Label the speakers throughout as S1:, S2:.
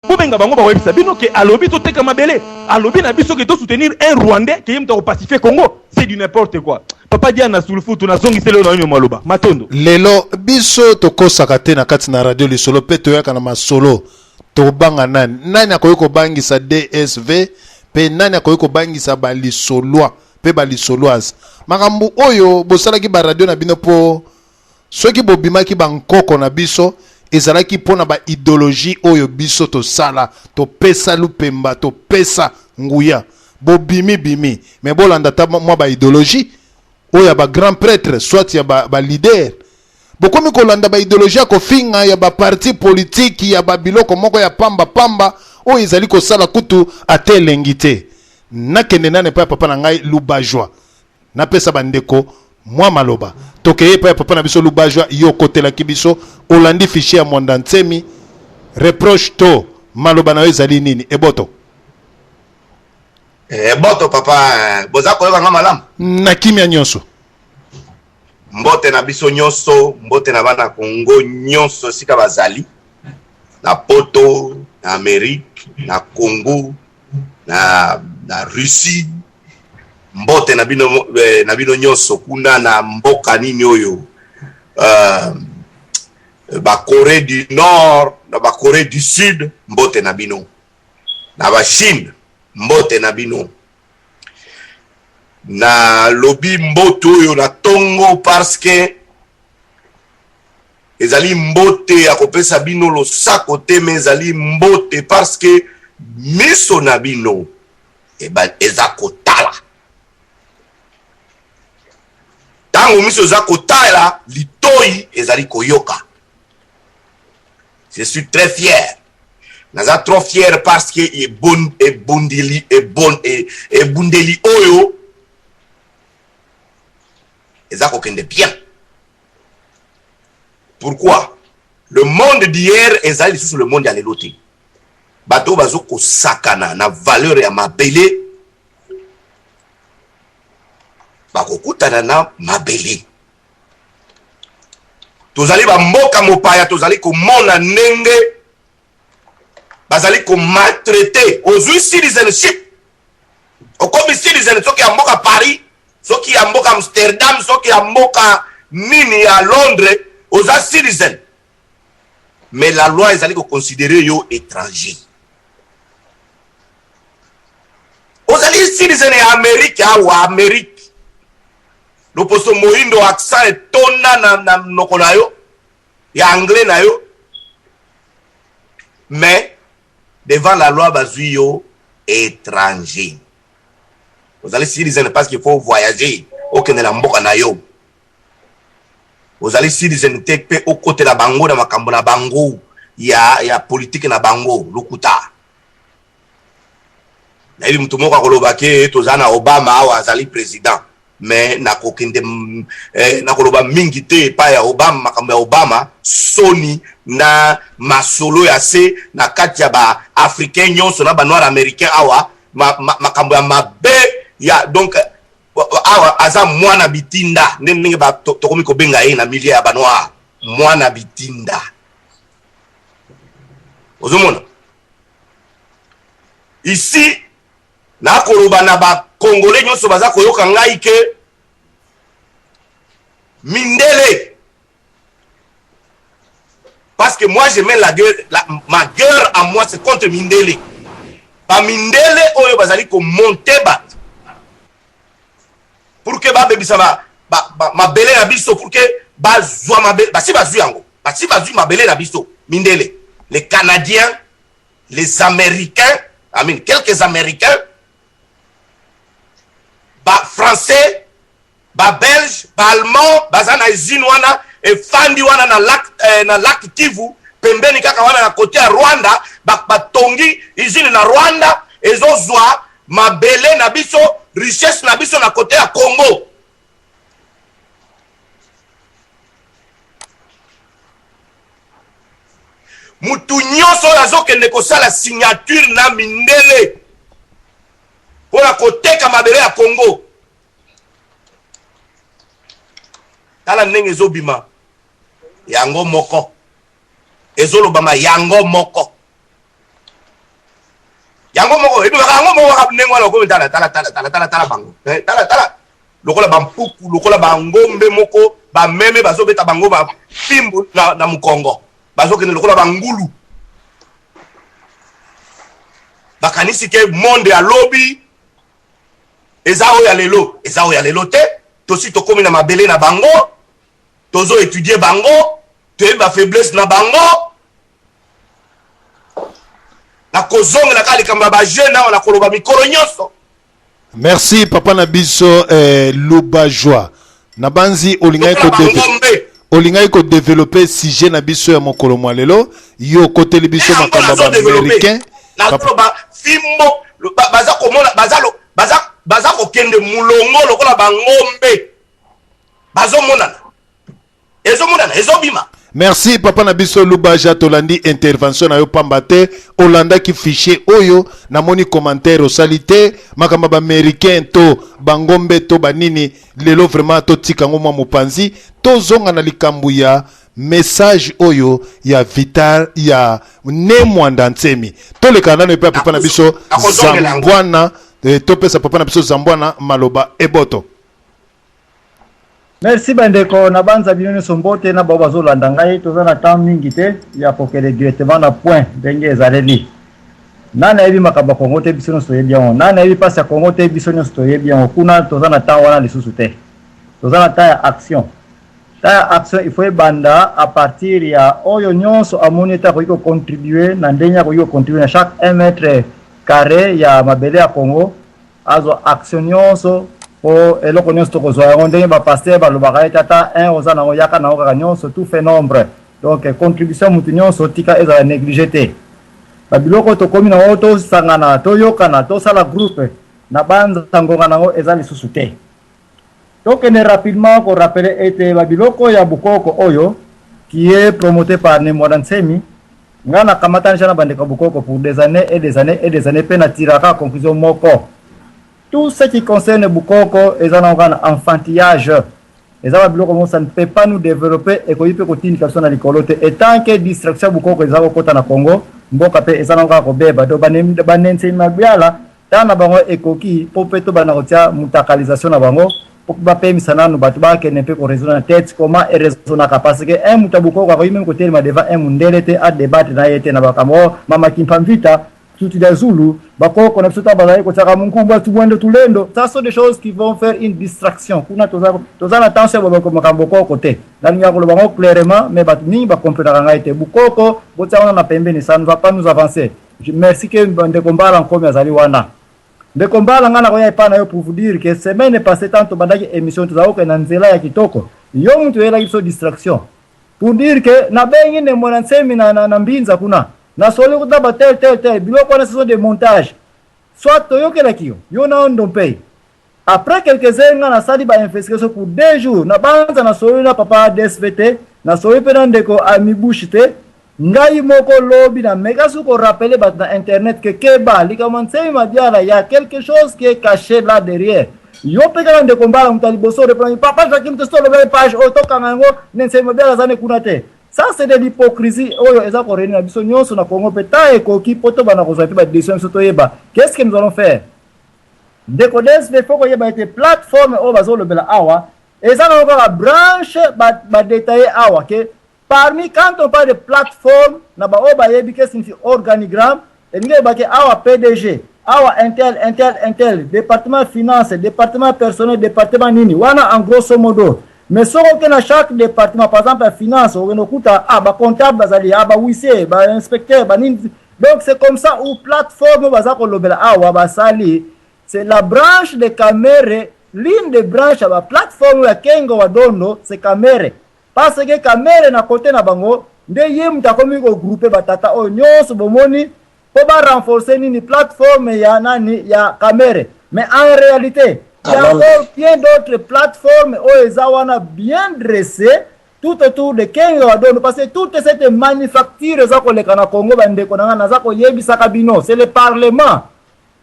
S1: Bobenga bango bakoyebisa bino ke alobi toteka mabele, alobi na biso ke to soutenir un rwandais ke ye moto akopacifier Congo. C'est du n'importe quoi. Papa Diana Sulufutu nazongiseli yo na yo maloba. Matondo.
S2: Lelo biso tokosaka te na kati na radio lisolo mpe toyaka na masolo. Tokobanga nani? Nani akoki kobangisa DSV mpe nani akoki kobangisa ba lisolois mpe ba lisoloises? Makambo oyo bosalaki ba radio na bino mpo Soki bobimaki ba nkoko na biso ezalaki mpo na ba ideologie oyo biso tosala, topesa lupemba, topesa nguya. Bobimi bimi mais bolanda ata mwa ba ideologie oyo ya ba grand pretre soit ya ba, ba leader. Bokomi kolanda ba ideologie ya kofinga ya ba parti politique ya ba biloko moko ya pamba pamba oyo ezali kosala kutu ata elengi te. Nakende nani epai ya papa na ngai Lubajwa. Napesa ba ndeko mwa maloba. Tokei epai ya papa na biso Lubajwa, yo okotelaki biso, olandi fichier ya Mwanda Nsemi, reproche to maloba na yo ezali nini? Eboto.
S3: Eboto papa, boza koyoka nga malamu?
S2: Na kimia nyonso.
S3: Mbote na biso nyonso, mbote na bana Congo nyonso esika bazali, na Poto, na Amerique, na Congo, na, na Russie, mbote na bino, eh, na bino nyonso kuna na mboka nini oyo uh, ba Corée du Nord na ba Corée du Sud, mbote na bino, na ba Chine, mbote na bino. Nalobi mbote oyo na tongo parce que ezali mbote ya kopesa bino losako te, mais ezali mbote parce que miso na bino eza kotala. Tango miso eza kotala, litoyi ezali koyoka. Je suis très fier. Naza trop fier parce que ebundeli ebundeli oyo eza kokende bien. Pourquoi? Le monde d'hier ezali lisusu le monde ya lelo te. Bato oyo bazo kosakana na valeur ya mabele bakokutana na mabele. Tozali ba mboka mopaya, tozali komona ndenge bazali ko maltraiter. Ozui citizenship, okomi citizen soki ya mboka Paris, soki ya mboka Amsterdam, soki ya mboka nini ya Londres, oza citizen, mais la loi ezali ko considerer yo etranger. Ozali citizen ya Amerique awa, Amerique loposo moindo, accent etonda na, na monoko na yo ya anglais na yo, mais devant la loi bazui yo etranger. Ozali citizen parce qu'il faut voyager, okende na mboka na yo. Ozali citizen te pe okotela bango na makambo na bango ya, ya politique na bango lokuta. Nayebi moto moko akoloba ke toza na Obama awa azali president, mais nakokende eh, nakoloba mingi te epai ya Obama, makambo ya Obama soni na masolo ya se na kati ya ba africain nyonso na ba noir américain awa ma, ma, makambo ya mabe ya donc awa aza mwana bitinda nde ndenge tokomi kobenga ye na milieu ya ba noir mwana bitinda. Ozomona ici nakoloba na ba congolais nyonso baza koyoka ngai ke mindele, parce que moi je mets la guerre, la, ma guerre à moi c'est contre mindele. Ba mindele oyo bazali ko monter bato pour que babebisa ba, ba, ba, mabele na biso, pour que bazwa mabele, basi bazwi yango, basi bazwi mabele na biso mindele, les Canadiens, les Américains, I mean, quelques Américains, ba Français, ba Belges, ba Allemands, baza na usine wana efandi wana na lac, eh, na lac Kivu pembeni kaka wana na côté ya Rwanda, batongi ba usine na Rwanda ezozwa mabele na biso, richesse na biso na côté ya Congo. Mutu nyonso oyo azokende kosala signature na mindele mpona koteka mabele ya Congo, tala ndenge ezobima yango moko, ezolobama yango moko. Yango moko ebimaka yango moko kaka ndenge wana okomi tala tala tala tala tala tala bango eh, tala tala lokola bampuku lokola bangombe moko bameme bazobeta bango bafimbu na, na mokongo bazokende lokola bangulu bakanisi ke monde ya lobi eza oyo ya lelo eza oyo ya lelo te tosi tokomi na mabele na bango tozo étudier bango toyebi ba faiblesse na bango nakozongela kaka likambo ya bajeune awa nakoloba mikolo nyonso.
S2: Merci papa na biso eh, Luba Joie. Nabanzi olingaki ko olingaki ko développer sujet na biso ya mokolo mwa lelo yo okoteli biso makambo ya baaméricain.
S3: Nazoloba fimbo baza komona baza baza baza kokende mulongo lokola bangombe bazomonana ezomonana ezobima.
S2: Merci papa na biso Lubaja, tolandi intervention na yo pamba te olandaki fichier oyo namoni commentaire osali te makambo ya baaméricain to bangombe to banini lelo vraiment totika yango mwa mopanzi tozonga na likambo ya message oyo ya vital ya Ne Mwanda Nsemi. Toleka nano epai ya papa na biso Zambwana, eh, topesa papa na biso Zambwana maloba eboto.
S4: Merci bandeko na banza bino nyonso mbote na bao bazolanda ngai. Toza na temps mingi te ya kokende directement na point ndenge ezaleli. Nani ayebi makambo ya Congo te, biso nyonso toyebi yango. Nani ayebi mpasi ya Congo te, biso nyonso toyebi yango. Kuna toza na temps wana lisusu te, toza na temps ya action. Temps ya action il faut ebanda à partir ya oyo nyonso amoni ete akoki kocontribue na ndenge akoki kocontribue na chaque 1 mètre carré ya mabele ya Congo azwa action nyonso po eloko nyonso tokozwa yango ndenge ba pasteur balobaka ete ata un oza nango yaka nango kaka nyonso tout fait nombre. Donc contribution ya mutu nyonso tika ezala néglige te. Ba biloko tokomi nango tosangana toyokana tosala groupe na banza ngonga nango eza lisusu te. Tokende rapidement ko rappeler ete ba biloko ya bukoko oyo qui est promoté par Ne Muanda Nsemi, nga na kamata dejà na bandeko ya bukoko pour des années et des années et des années pe na tiraka conclusion moko, tout ce qui concerne bukoko eza nango kaka na enfantillage, eza ba biloko moko ça ne peut pas nous developper, ekoki pe kotindika biso na likolo te, et tant que distraction ya bukoko eza kokota na Congo, mboka pe eza nango kaka kobeba. Donc ba Ne Nsemi Mabiala Temps na bango ekoki po pe tobanda kotia mutakalisation na bango po pe bapemisa nanu batu bakende pe ko raisonner na tete comment e raisonnaka parce que un mutu ya bukoko akoki meme kotelema devant un mundele te a debattre na ye te na makambo oh mama kimpa mvita tutu dia zulu bakoko na biso tango bazalaki kotiaka munkumbu tubwendo tulendo ça sont des choses qui vont faire une distraction kuna toza toza na tension ya makambo bokoko te nalingaka koloba yango clairement mais batu mingi ba comprenaka ngai te bukoko botia wana na pembeni ça ne va pas nous avancer. Merci que ndeko Mbala Nkomi azali wana. Ndeko Mbala nga nakoya epai na yo pour vous dire que semaine passée tant tobandaki émission tozalaki kokende na nzela ya kitoko. Yo mutu oyelaki biso distraction. Pour dire que nabengi ne Mwana Nsemi na, na, na Mbinza kuna. Nasoli kuta ba tel tel tel biloko wana ce sont des montages. Soit toyokelaki yo, yo na Ndompey. Après quelques heures nga nasali ba investigation pour deux jours na banza na sololi na papa DSV te na sololi pe na ndeko Amibushi te ngai moko lobi na meka su ko rappeler bato na internet que keba likambo ya Nsemi Mabiala ya quelque chose qui est caché là derrière yo pe kaka ndeko Mbala moto ya liboso orepondaki papa Joachim tosi tolobaki page oyo tokanga yango ne Nsemi Mabiala aza ne kuna te. Ça c'est de l'hypocrisie oyo eza ko reunir na biso nyonso na Congo pe temps ekoki po tobanda kozwa pe ba decision biso toyeba qu'est-ce que nous allons faire. Ndeko DSV faut koyeba ete plateforme oyo bazolobela awa eza nango kaka branche ba, ba detailler awa ke parmi quand on parle de plateforme na ba oyo bayebi ke signifie organigramme elingi eloba ke awa PDG awa intel intel intel département finance département personnel département nini wana en grosso modo. Mais soki oke na chaque département par exemple ya finance okende okuta ah ba comptable bazali ah ba huissier ba inspecteur ba nini. Donc c'est comme ça où plateforme baza kolobela awa basali c'est la branche de Kamere, l'une des branches ya ba plateforme ya Kengo wa Dondo c'est Kamere parce que Kamere na côté na bango nde ye moto akomi ko grouper ba tata oyo nyonso bomoni po ba renforcer nini plateforme ya nani ya Kamere. Mais en réalité il y a encore bien d'autres plateformes oyo eza wana bien dressées tout autour de Kengo wa Dondo parce que toute cette manufacture eza koleka na Congo ba ndeko na nga naza koyebisaka bino c'est le parlement.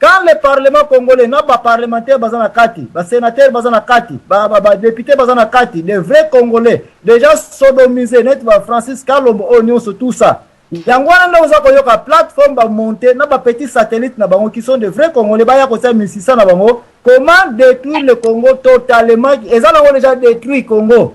S4: Quand le parlement congolais na ba parlementaires baza na kati, ba sénateurs baza na kati, ba, ba, ba députés baza na kati, des vrais congolais déjà sodomisés net ba Francis Kalombo oyo nyonso tout ça. Yango wana nde oza koyoka plateforme ba monte na ba petits satellites na bango qui sont de vrais congolais baya kotia misisa na bango comment detruire le Congo totalement eza nango dejà detruit Congo.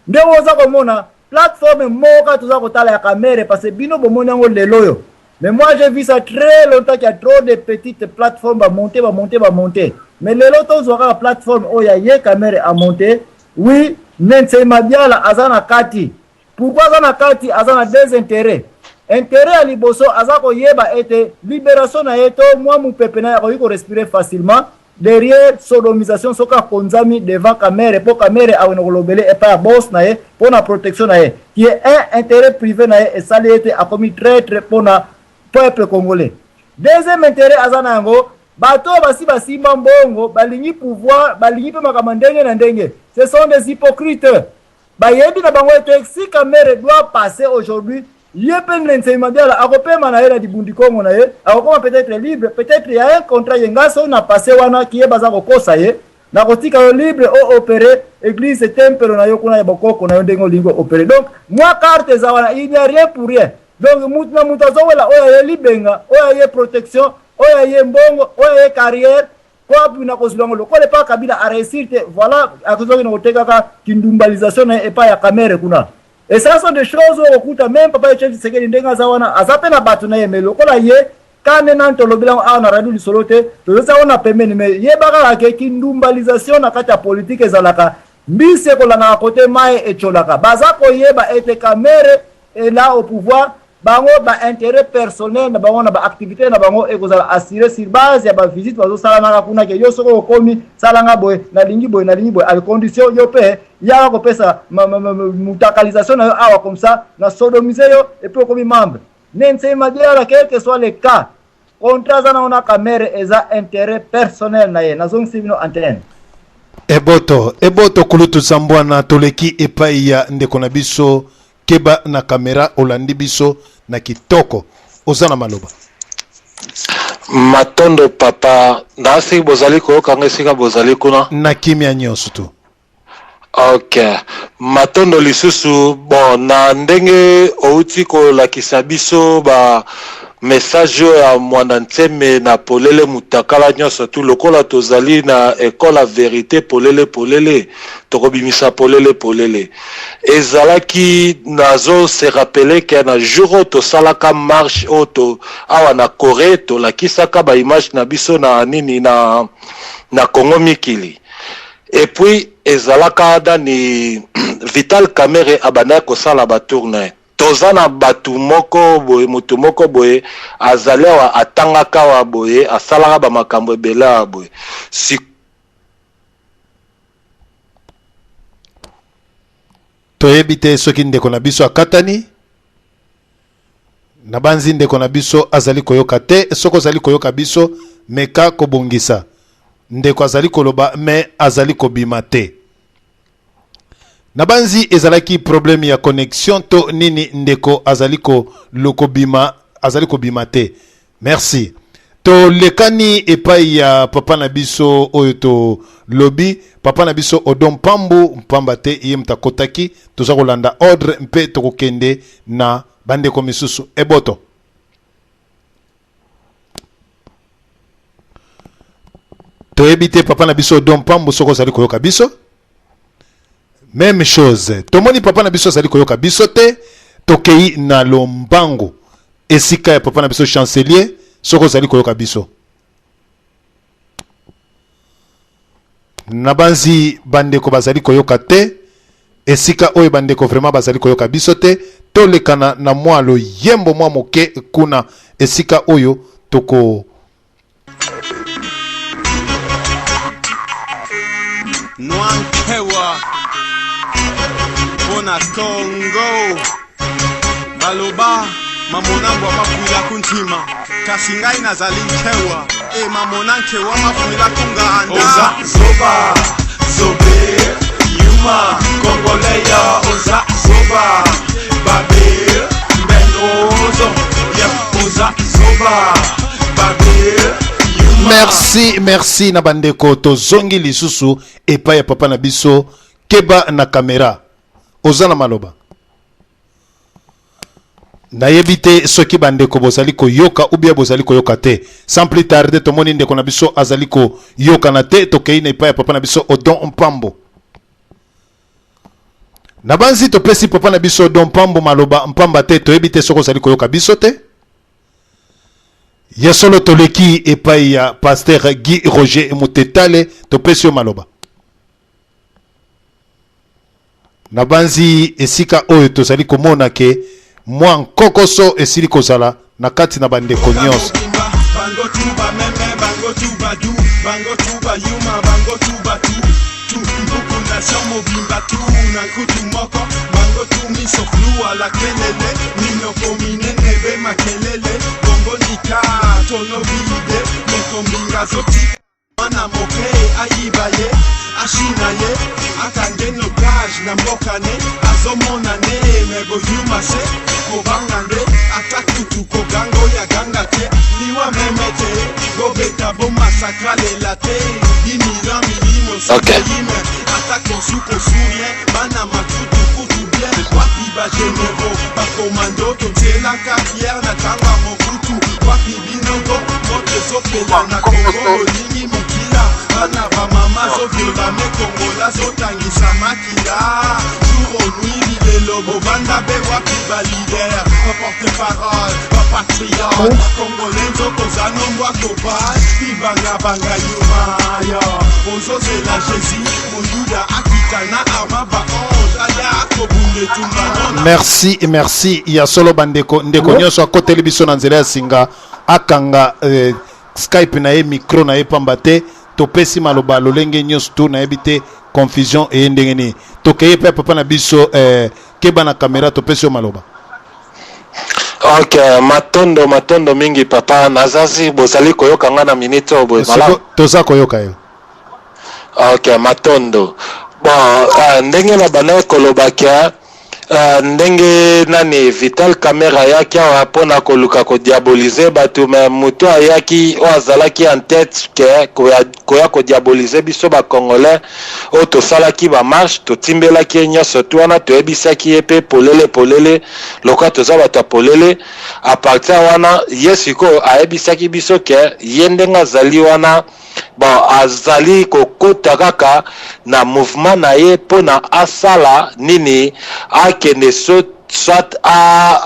S4: Ndenge oza komona plateforme moko kaka toza kotala ya Kamerhe parce que bino bomoni yango lelo oyo mais moi j'ai vu ça très longtemps qu'il y a trop de petites plateformes ba monter ba monter ba monter mais lelo tozwa kaka plateforme oyo ya ye Kamerhe a monter oui Nensey Mabiala aza na kati Pourquoi aza na kati? Aza na deux interets. Interet ya liboso aza koyeba ete liberation na ye to mwa mupepe na ye akoki ko respirer facilement derrière sodomisation soki akonzami devant Kamerhe po Kamerhe akende kolobele epai ya boss na ye po na protection na ye qui est un interet prive na ye esali ete akomi traitre po na peuple congolais. Deuxième interet aza na yango bato oyo basi basimba mbongo balingi pouvoir balingi pe makambo ya ndenge na ndenge ce sont des hypocrites. Bayebi na bango ete si Kamerhe doit passer aujourd'hui, ye pe Nlensei Mabiala akopema na ye na libundi Congo na ye, akokoma peut-etre libre, peut-etre ya un contrat ye nga soki na passer wana kiye baza kokosa ye, nakotika yo libre o operer eglise tempelo na yo kuna ya bokoko na yo ndenge olingi o operer. Donc mwa carte eza wana, il n'y a rien pour rien. Donc mutu na mutu azowela oyo aye libenga, oyo aye protection, oyo aye mbongo, oyo aye carrière, Coop na kozwa yango lokola epa Kabila a réussir te voilà akozwaki na kotekaka kindumbalisation na ye epa ya Kamerhe kuna et ça sont des choses oyo okokuta même papa Etienne Tshisekedi ndenge aza wana aza pe na bato na ye mais lokola ye kande nani tolobeli yango awa na radio lisolo te tozotisa yango na pembeni mais yeba kaka ke kindumbalisation na kati ya politique ezalaka mbisi ekolandaka kote mayi etiolaka baza koyeba ete Kamerhe est là au pouvoir Bango ba interet personnel na bango na ba activites na bango ekozala assurer sur base ya ba visites bazo salanaka kuna ke yo soki okomi sala nga boye nalingi boye nalingi boye à condition yo pe yaka kopesa mutakalisation na yo awa comme ça na sodomiser yo et puis okomi membre. Nense Madiala quel que soit le cas contrat aza nango na Kamerhe eza interet personnel na ye. Nazongisi bino antenne.
S2: Eboto eboto kulutu Zambwana toleki epai ya ndeko na biso Keba na camera olandi biso na kitoko oza na maloba.
S5: Matondo papa nasi bozali koyoka nga esika bozali kuna?
S2: Na kimia nionso tu.
S5: Ok matondo lisusu bon na ndenge owuti kolakisa biso ba message oyo ya Muanda Nsemi na polele mutakala nionso tu lokola tozali na ecole ya verite polele polele tokobimisa polele polele Ezalaki nazo se rappeler que na jour oyo tosalaka marche oyo to awa na Coree tolakisaka ba images na biso na nini na na Congo mikili et puis ezalaka nani Vital Kamerhe abandaki kosala ba tour na ye. Toza na batu moko boye mutu moko boye azali awa atangaka awa boye asalaka ba makambo ebele awa boye sikoyo
S2: Toyebi te soki ndeko na biso akatani. Nabanzi ndeko na biso azali koyoka te. Soki ozali koyoka biso, meka kobongisa. Ndeko azali koloba mais azali kobima te. Nabanzi ezalaki problème ya connexion to nini ndeko azali ko kobima azali kobima te. Merci. Tolekani epai ya papa na biso oyo tolobi papa na biso Odon Mpambu mpamba te ye moto akotaki toza kolanda ordre mpe tokokende na bandeko misusu eboto. Toyebi te papa na biso Odon Mpambu soki ozali koyoka biso. Meme chose tomoni papa na biso azali koyoka biso te tokei na lombangu esika ya papa na biso chancelier soki ozali koyoka biso nabanzi bandeko bazali koyoka te esika oyo bandeko vraiment bazali koyoka biso te tolekana na mwa loyembo mwa moke kuna esika oyo toko
S6: Nwankewa mpo na Congo baloba mamona mbwa mafuila kuntima kasi ngai nazali nkewa e mamona nkewa mafuila kunganda oza zoba zobe yuma kongoleya oza zoba babe mbengozo ya oza zoba babe yuma
S2: Merci, merci na bandeko tozongi lisusu epai ya papa na biso keba na kamera oza na maloba. Nayebi te soki bandeko bozali koyoka ou bien bozali koyoka te. Sans plus tarder, tomoni ndeko na biso azali koyokana te, tokei na epai ya papa na biso Odon Mpambo. Nabanzi topesi papa na biso Odon Mpambo maloba mpamba te toyebi te soki ozali koyoka biso te. Ya solo toleki epai ya Pasteur Guy Roger Mutetale, topesi yo maloba. Nabanzi esika oyo tozali komona ke mwa nkokoso esili kozala na kati na bandeko nyonso.
S6: Mwana moke ayiba ye ashina ye akange notage na mboka ne azomona ne me boyuma se kobanga nde ata kutu koganga oyo aganga te liwa meme te bobeta bomasakra lela te dimila milimo sukeyime ata kosu kosurie bana matutu kutu bien wapi bagenero bakomando totielaka fiere na ntango ya mobutu wapi Binoko moto ezopela na Congo bolingi mikila bana ba mama zoviola me Kongola zotangisa makila jour au nuit bilelo bovanda be wapi ba leader ba porte parole ba patriote Congolais nzoko oza nombwa kobal bibanga banga yuma yo ozozela Jesus moyuda akita na arma ba ange aya kobunda etumba nona
S2: Merci, merci ya solo bandeko. Ndeko nyonso akoteli biso na nzela ya singa akanga eh, Skype na ye micro na ye pamba te topesi maloba lolenge nyonso tu nayebi te confusion eye ndenge nini. Tokeye pe papa na biso eh, keba na kamera topesi yo maloba.
S5: Ok, matondo matondo mingi papa nazazi bozali koyoka nga na minute oyo boye malamu.
S2: Toza koyoka yo.
S5: Ok, matondo. Bon, uh, ndenge na bandaki koloba ke uh, ndenge nani Vital Kamerhe ayaki awa mpona koluka kodiabolize bato me moto ayaki oyo azalaki en tete ke koya, koya kodiabolize biso ba congolais oyo tosalaki ba marche totimbelaki ye nyonso tu wana toyebisaki ye mpe polele polele lokola toza bato ya polele a partir wana ye sikoyo ayebisaki biso ke ye ndenge azali wana Bon azali kokota kaka na mouvement na ye pona asala nini akende soit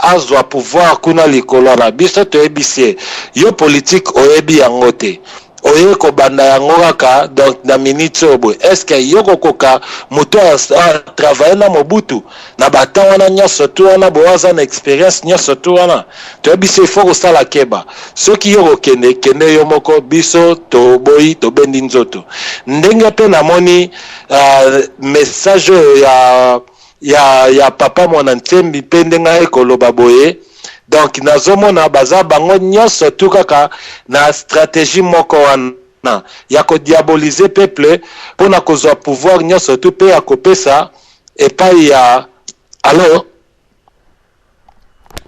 S5: azwa pouvoir kuna likolo wana biso toyebisi ye yo politique oyebi yango te oye kobanda yango kaka donc na minute oyo boye est ce que yo kokoka moto a travailler na Mobutu na ba temps wana nyonso tu wana boye aza na experience nyonso tu wana toyebisi il faut kosala keba soki yo kokende kende yo moko biso toboyi tobendi nzoto ndenge mpe namoni uh, message oyo ya ya ya papa mwana nsembi mpe ndenge aye koloba boye donc nazomona baza bango nyonso tu kaka na strategie moko wana ya kodiabolize peuple mpo na kozwa pouvoir nyonso tu mpe ya kopesa epai ya alo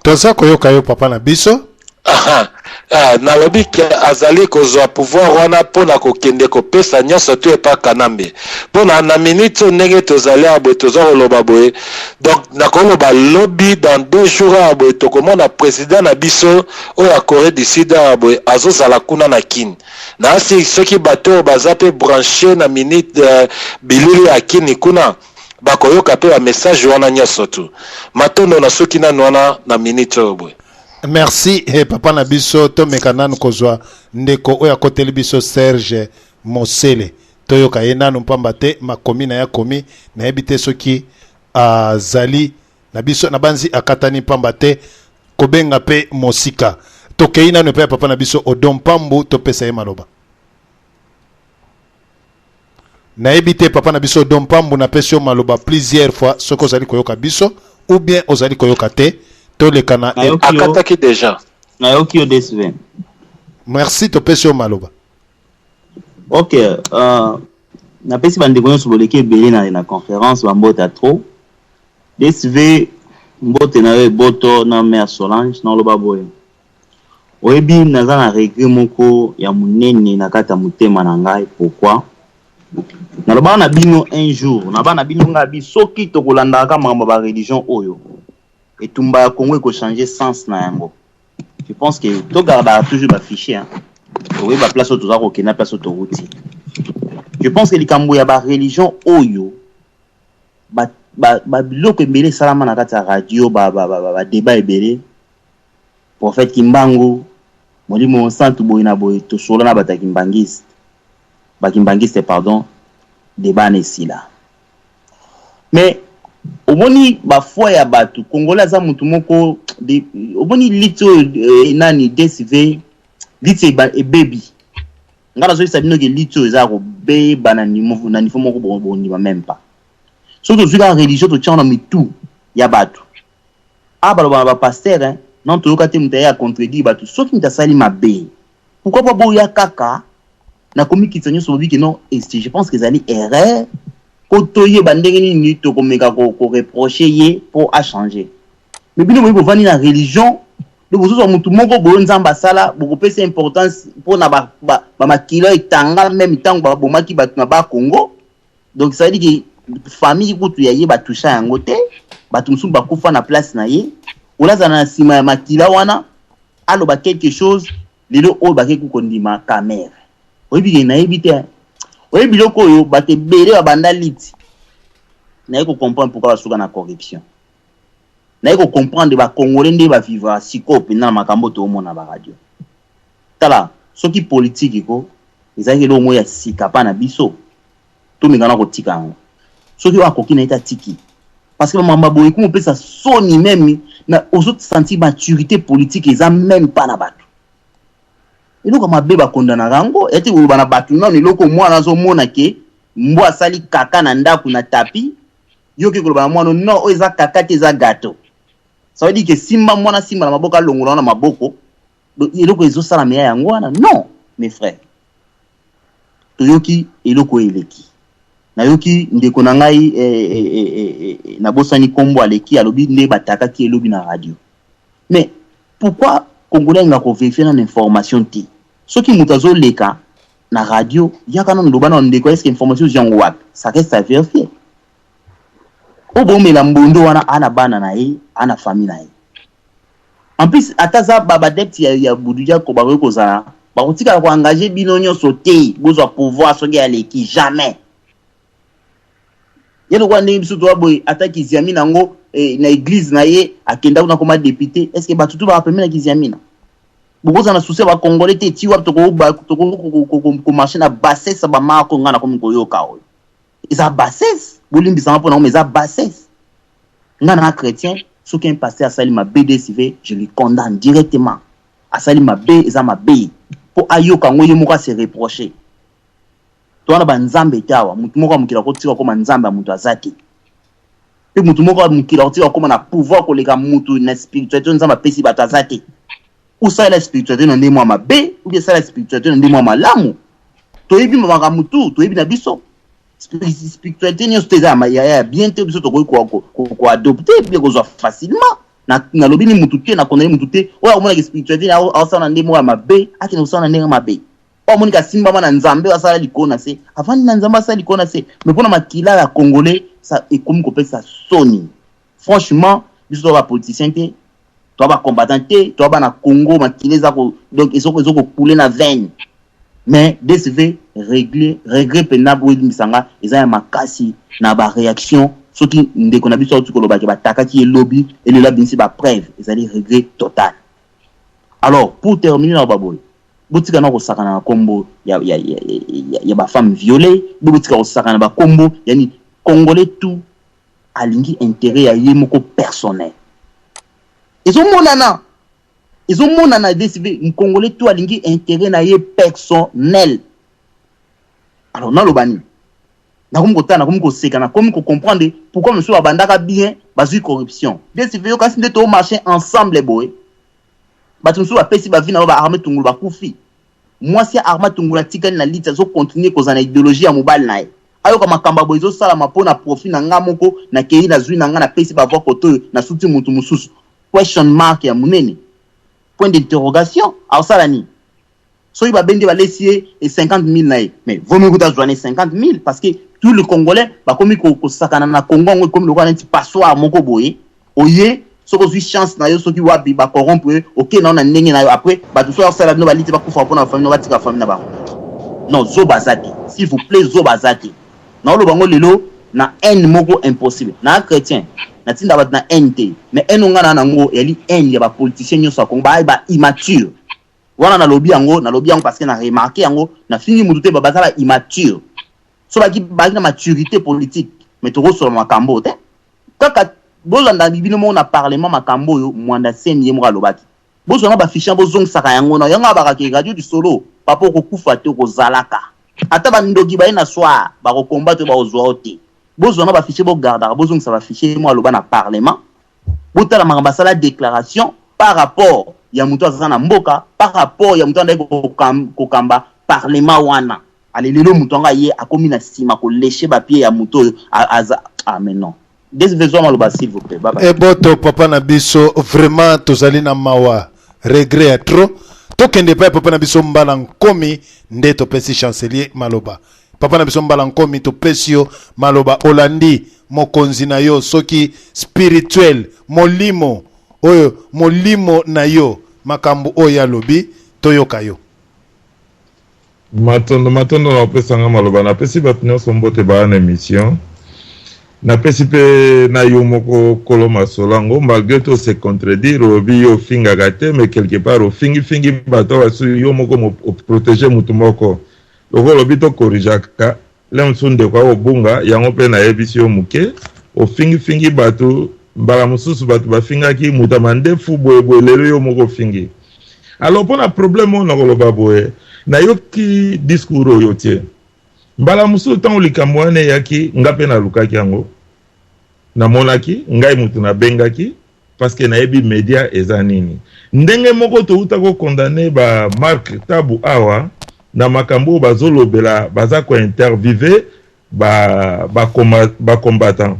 S2: Toza koyoka yo papa na biso.
S5: Aha. Ah, nalobi ke azali kozwa pouvoir wana mpo na kokende kopesa nyonso tu epa Kanambe mpo na na minute oyo ndenge tozali awa boye toza koloba boye donc nakoloba lobi dans deux jours awa boye tokomona president na biso oyo ya Corée du Sud awa boye azozala kuna na Kin nasi soki bato oyo baza mpe branche na minute euh, bilili ya Kin kuna bakoyoka pe ba message wana nionso tout. Matondo na suki nanu wana na minute oyo boye.
S2: Merci eh, papa na biso tomeka nanu kozwa ndeko oyo akoteli biso Serge Mosele toyoka ye nanu mpamba te makomi na ye akomi nayebi te soki azali na biso nabanzi akatani mpamba te kobenga mpe mosika tokei nanu epai ya papa na biso Odon Mpambu topesa ye maloba. Nayebi te papa na biso Odon Pambu napesi yo maloba plusieurs fois soki ozali koyoka biso ou bien ozali koyoka te toleka na
S7: Nayoki yo.
S5: Akataki dejà.
S7: Nayoki yo DSV.
S2: Merci topesi yo maloba.
S7: Ok, uh, napesi bandeko nyonso boleki ebele na, na conference bambota trop. DSV mbote na yo eboto na mère Solange naoloba boye. Oyebi naza na regret moko ya munene na kati ya motema na ngai pourquoi? Nalobaka na bino un jour naba na bino ngai bi soki tokolandaka kaka makambo ya ba religion oyo Etumba ya Congo eko changer sens na yango. Je pense que to gardaka toujours ba fichiers hein. Tokoyeba place oyo toza kokende na place oyo towuti. Je pense que likambo ya ba religion oyo ba ba, ba biloko ebele esalama na kati ya radio ba ba, ba, ba, ba debat ebele prophète Kimbangu molimo mosantu boye na boye tosolola na bato ya kimbangiste ba kimbangiste pardon debat na esila mais omoni ba foi ya bato congolais aza mutu moko de, omoni liti oyo eh, nani dsv liti ebebi nga nazoyebisa bino ke liti oyo eza ya kobeba na niveau na niveau moko bondima meme pas soki tozwi kaka religion totyango na mitu ya bato a baloba na bapaster hein, non toyoka te moto aye acontredire bato soki moto asali mabe pourquoi pas boya kaka na komikitisa nyonso bobi ke non je pense que ezali erreur mpo toyeba ndenge nini tokomeka koreproche ye mpo achanger mais bino boyi bovandi na religion donc bozozwa motu moko boyo nzambe asala bokopesa importance mpo na bamakila ba, ba etanga meme ntango babomaki bato na bakongo donc ça veut dire que famille kutu ya ye batusha yango te bato mosusu bakufa na place na ye olazala na nsima ya makila wana aloba quelque chose lelo oyo bakeki kondima kamere oyebi ke nayebi te oyebi biloko oyo bato ebele babanda liti naye kocomprendre pourquoi basuka na corruption naye kocomprendre bacongolais nde bavivra sikoyo mpenza na makambo toomona baradio tala soki politiki ko ezalaki eloko moko ya sika mpa na biso tomekana kotika yango soki oyo akoki na ye te atiki parce que bamamba boye ekomi opesa soni meme na ozosentir maturité politique eza meme pas na bato eloko ya mabe bakondanaka yango ete koloba na bato nano eloko mwana azomona ke mbwa asali kaka na ndako na tapi yo oke koloba na mwana non oyo eza kaka te eza gato ça veut dire que simba mwana simba na maboko alongola na maboko eloko ezosalama ya yango wana non mes frères toyoki eloko oyo eleki nayoki ndeko na ngai eh, eh, eh, eh, eh, nabosani nkombo aleki alobi nde batakaki elobi na radio mais pourquoi congolais alinga koverifie nano information te soki moto azoleka na radio yaka nano loba nano ndeko est-ce information ozwi yango wapi ça reste à vérifier oyo bomela mbondo wana ana bana na ye ana famille na ye en plus ata aza baadepte ya, ya budu jako bakoki kozala bakotikala koengage bino nyonso te bozwa pouvoir soki aleki jamais ye lokola ndenge biso toza boye ata kiziamina yango eh, na église na ye akenda kuna koma député est ce que bato tu baka pembeni na kiziamina bokozala na souci ya bacongolais te ti wapi tokoki komarche na bassesse ya bamarko ngai nakomi koyoka oyo eza bassesse bolimbisanga mpo nango eza bassesse ngai na chrétien soki un pasteur asali mabe desive je lui condamne directement asali mabe eza mabe mpo ayoka yango ye moko ase reproche to wana banzambe te awa motu moko ya mokili akotika kokoma nzambe ya moto aza te mpe motu moko ya mokili akotika kokoma na pouvoir koleka motu na spiritualité nzambe apesi bato aza te osalela spiritualité na ndenge mwa mabe ou bien esala spiritualité na ndenge mwa malamu toyebi makambo tu toyebi na biso spiritualité nyonso te eza ya bien te biso tokoki koadopte bien kozwa facilement nalobi ni mutu te nakondani mutu te oyo akomonaka spiritualité aosala na ndenge moko ya mabe akende kosala na ndenge mabe oyo amonika asimbama na nzambe oyo asala likolo na se avandi na nzambe asala likolo na se mais mpona makila ya congolais ekomi kopesa soni franchement biso toza bapoliticien te toza bacombattant te toza bana congo makila eza donc ezokokule na veine mais dsv regle regret mpenza boyebisa nga eza ya makasi na baréaction soki ndeko na biso auti kolobaki batakaki ye lobi elelo abimisi bapreuve ezali regret total alors pour terminer na baboye botika na kosakana na nkombo ya, ya, ya, ya, ya bafemme violée bo botika kosakana na bakombo yani congolais tout alingi intérêt ya ye moko personnel ezomonana ezomonana dcv congolais tout alingi intérêt na ye personnel alors naloba nini nakomi kotala nakomi koseka nakomi kocomprendre pourquoi monsieur babandaka bien bazwi corruption dcv yo kasi nde tomarche ensemble boye bato mosusu bapesi bavi na bango baarme tungulu bakufi mwasi ya arma tungulu atikali na liti azokontinue kozala na idéologie ya mobali na ye ayoka makambo boye ezosalama mpo na profit na nga moko nakei nazwi na nga napesi bavoi kote oyo nasuti motu mosusu question mark ya monene point d'interrogation aosala nini soki babendi balesi ye 50 000 na ye mais vomi kuta azwa ne 50 000 parce que tout le congolais bakomi kosakana na congo yango ekomi lokola neti passoire moko boye oye Soki ozwi chance na yo, soki wapi ba corrompre yo, oke na yo na ndenge na yo. Après bato soki asala bino baliti, bakufa mpona bafamille na batika famille na bango. Non, zoba aza te, s'il vous plaît, zoba aza te. Naoloba yango lelo na haine moko impossible. Na chrétien natinda bato na haine te, mais haine nga na nango eyali haine ya bapoliticien nyonso ya Congo, baa ba immature wana. Nalobi yango, nalobi yango parce que na remarqué yango. Nafingi mutu te, baza ba immature. So baki baki na maturité politique, mais tokosola makambo te. Kaka bolanda bino moko na parlement, makambo oyo Mwanda Nsemi ye moko alobaki. Bozwa na bafichier, bozongisaka yango na yango. Abakaki radio du solo. Papa, okokufa te, okozalaka. Ata bandoki baye na soir, bakokomba te, bakozwa yo te. Bozwa na bafichier, bogardaka, bozongisa bafichier mo aloba na parlement. Botala makambo asala, déclaration par rapport ya moto aza na mboka, par rapport ya moto andaki kokamba parlement wana. Ale lelo moto yango aye akomi na nsima kolécher bapieds ya moto oyo aza. Ah, mais non, desvezwa maloba, s'il vous plaît. Bye bye.
S2: Eboto, papa na biso, vraiment tozali na mawa, regret ya trop. Tokende epai ya papa na biso Mbala Nkomi, nde topesi chancelier maloba. Papa na biso Mbala Nkomi, topesi yo maloba. Olandi mokonzi na yo, soki spirituel, molimo oyo, molimo na yo, makambo oyo alobi, toyoka yo.
S8: Matondo, matondo na opesanga maloba. Napesi bato nyonso mbote baya na émission. Napesi mpe na yo moko kolo masolo yango. Malgré to se contredire, olobi yo ofingaka te, mais quelque part ofingifingi bato basu. Yo moko oprotéger motu moko lokola olobi tokorrigeaka le mosusu, ndeko akobunga yango. Mpe nayebisi yo moke, ofingifingi bato. Mbala mosusu bato bafingaki moto ya mandefu boyeboye, lelo yo moko ofingi. Alors, mpo na problème oyo, nakoloba boye: nayoki discours oyo tie. Mbala mosusu ntango likambo wana eyaki, nga mpe nalukaki yango, namonaki ngai motu nabengaki, parce que nayebi média eza nini. Ndenge moko touta kocondamner ba Mark Tabu awa na makambo oyo bazolobela, baza kointerviewer bacombattant ba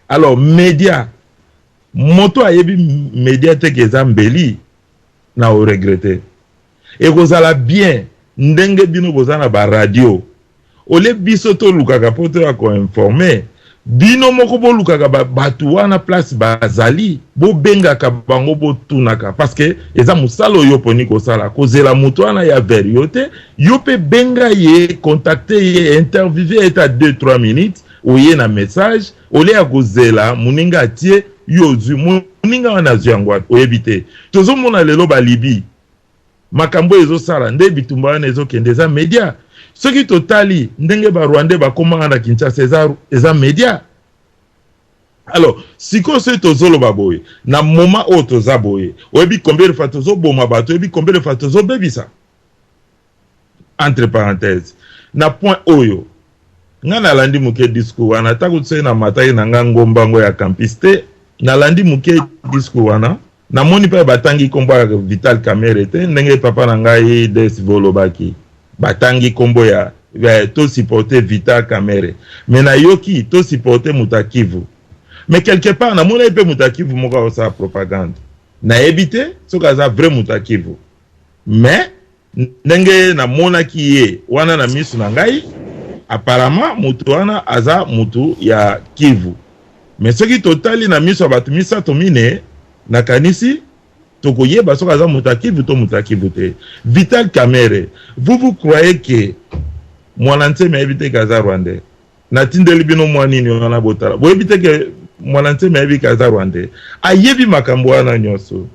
S8: Alors média, moto ayebi média te ke eza mbeli na oregretter. Ekozala bien ndenge bino boza na baradio, ole biso tolukaka mpo toya koinformer bino moko. Bolukaka bato wana place bazali, bobengaka bango, botunaka, parce que eza mosala oyo oponi kosala. Kozela moto wana ya vers yo te. Yo mpe benga ye, contacte ye, interviewe ata 2 3 minutes, oye na message. Ole ya kozela moninga atie yo, ozwi moninga wana, azwi yango, oyebi te. Tozomona lelo balibi makambo oyo ezosala nde bitumba wana ezokende, eza média. Soki totali ndenge barwandais bakomaka na Kinshasa, eza média. Alors sikoyo, soki tozoloba boye, na moment oyo toza boye, oyebi combien de fois tozoboma bato? Oyebi combien de fois tozobebisa? Entre parenthèse, na point oyo, nga nalandi moke discours wana. Ntango soki namataki na nga ngombango ya campus te, nalandi moke discours wana, namoni mpe batangi nkombo ya Vital Kamerhe te. Ndenge papa na ngai Desvo olobaki, batangi nkombo ya tosupporte Vital Kamerhe, mais nayoki tosupporte moto ya Kivu. Mais quelque part namonaki mpe moto ya Kivu moko akosala propagande. Nayebi te soki aza vrai moto ya Kivu, mais ndenge namonaki ye wana na miso na ngai, apparemment moto wana aza motu ya Kivu. Mais soki totali na miso ya bato misato mine, nakanisi tokoyeba soki aza moto ya Kivu to moto ya Kivu te. Vital Kamerhe, vous vous croyez que Mwana Nsemi ayebi te ke aza rwandais? Natindeli bino mwa nini wana, botala. Boyebi te ke Mwana Nsemi ayebi ke aza rwandais? Ayebi makambo wana nyonso.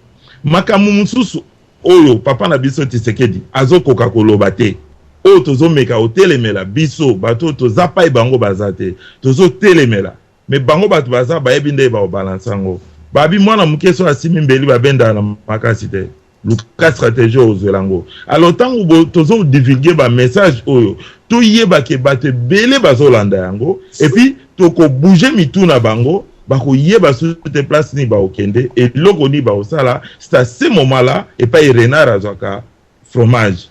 S8: Makambo mosusu oyo papa na biso Tshisekedi azokoka koloba te, oyo tozomeka kotelemela biso bato oyo toza pai, bango baza te, tozotelemela. Mais bango bato baza, bayebi nde bakobalancer yango. Babi mwana moke so asimi mbeli, babendaka na makasi te. Luka stratégie oyo ozwela yango. Alors ntango tozodivulguer bamessage oyo, toyebake bato ebele bazolanda yango, et puis tokobouger mitu na bango, bakoyeba soki te place nini bakokende, eloko nini bakosala. C'est à ce moment là epai renard azwaka fromage.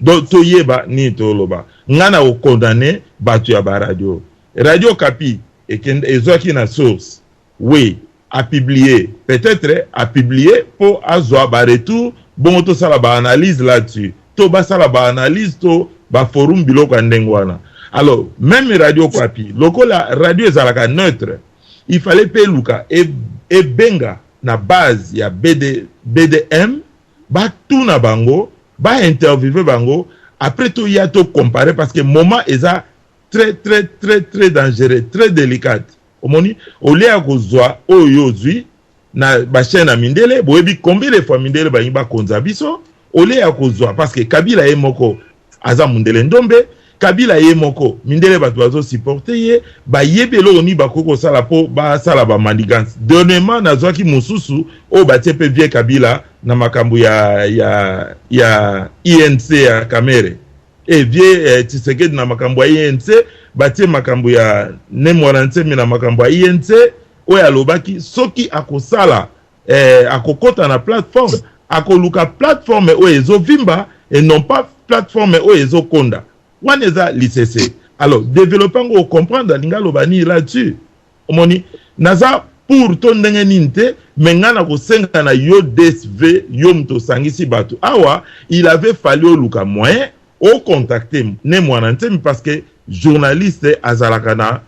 S8: Donc toyeba nini toloba. Ngai na kokondane bato ya baradio. Radio Kapi ekende, ezwaki na source, oui, apublier, peut-être apublier mpo azwa baretour. Bongo tosala baanalyse là-dessus, to basala baanalyse to baforum, biloko ya ndenge wana. Alors même Radio Kapi, lokola radio ezalaka neutre, il fallait mpe eluka ebenga. na base ya BD, BDM, batuna bango, ba interviewer bango, après toya to comparer, parce que moment eza très très très très dangereux, très délicate. Omoni, olie ya kozwa oyo yo ozwi na bachaîne ya mindele, boyebi combien de fois mindele balingi bakonza biso. Olie ya kozwa, parce que Kabila ye moko aza mundele ndombe, Kabila ye moko mindele bato bazosupporte ye, bayebi eloko nini bakoki kosala mpo basala bamanigances. Dernièrement nazwaki mosusu oyo batie mpe vie Kabila na makambo ya INC ya Kamerhe e vie Tshisekedi na makambo ya INC, batie makambo ya Ne Muanda Nsemi na makambo ya INC oyo alobaki soki akosala akokɔta na plateforme, akoluka plateforme oyo ezovimba et non pas plateforme oyo ezokonda. Wana eza lisese. Alors développe yango, ocomprendre alingi aloba nini là-dessus. Omoni, naza pour to ndenge nini te, me ngai na kosenga na yo DSV, yo moto osangisi bato awa, il avait fallu oluka moyen ocontacte Ne Muanda Nsemi, parce que journaliste azalaka na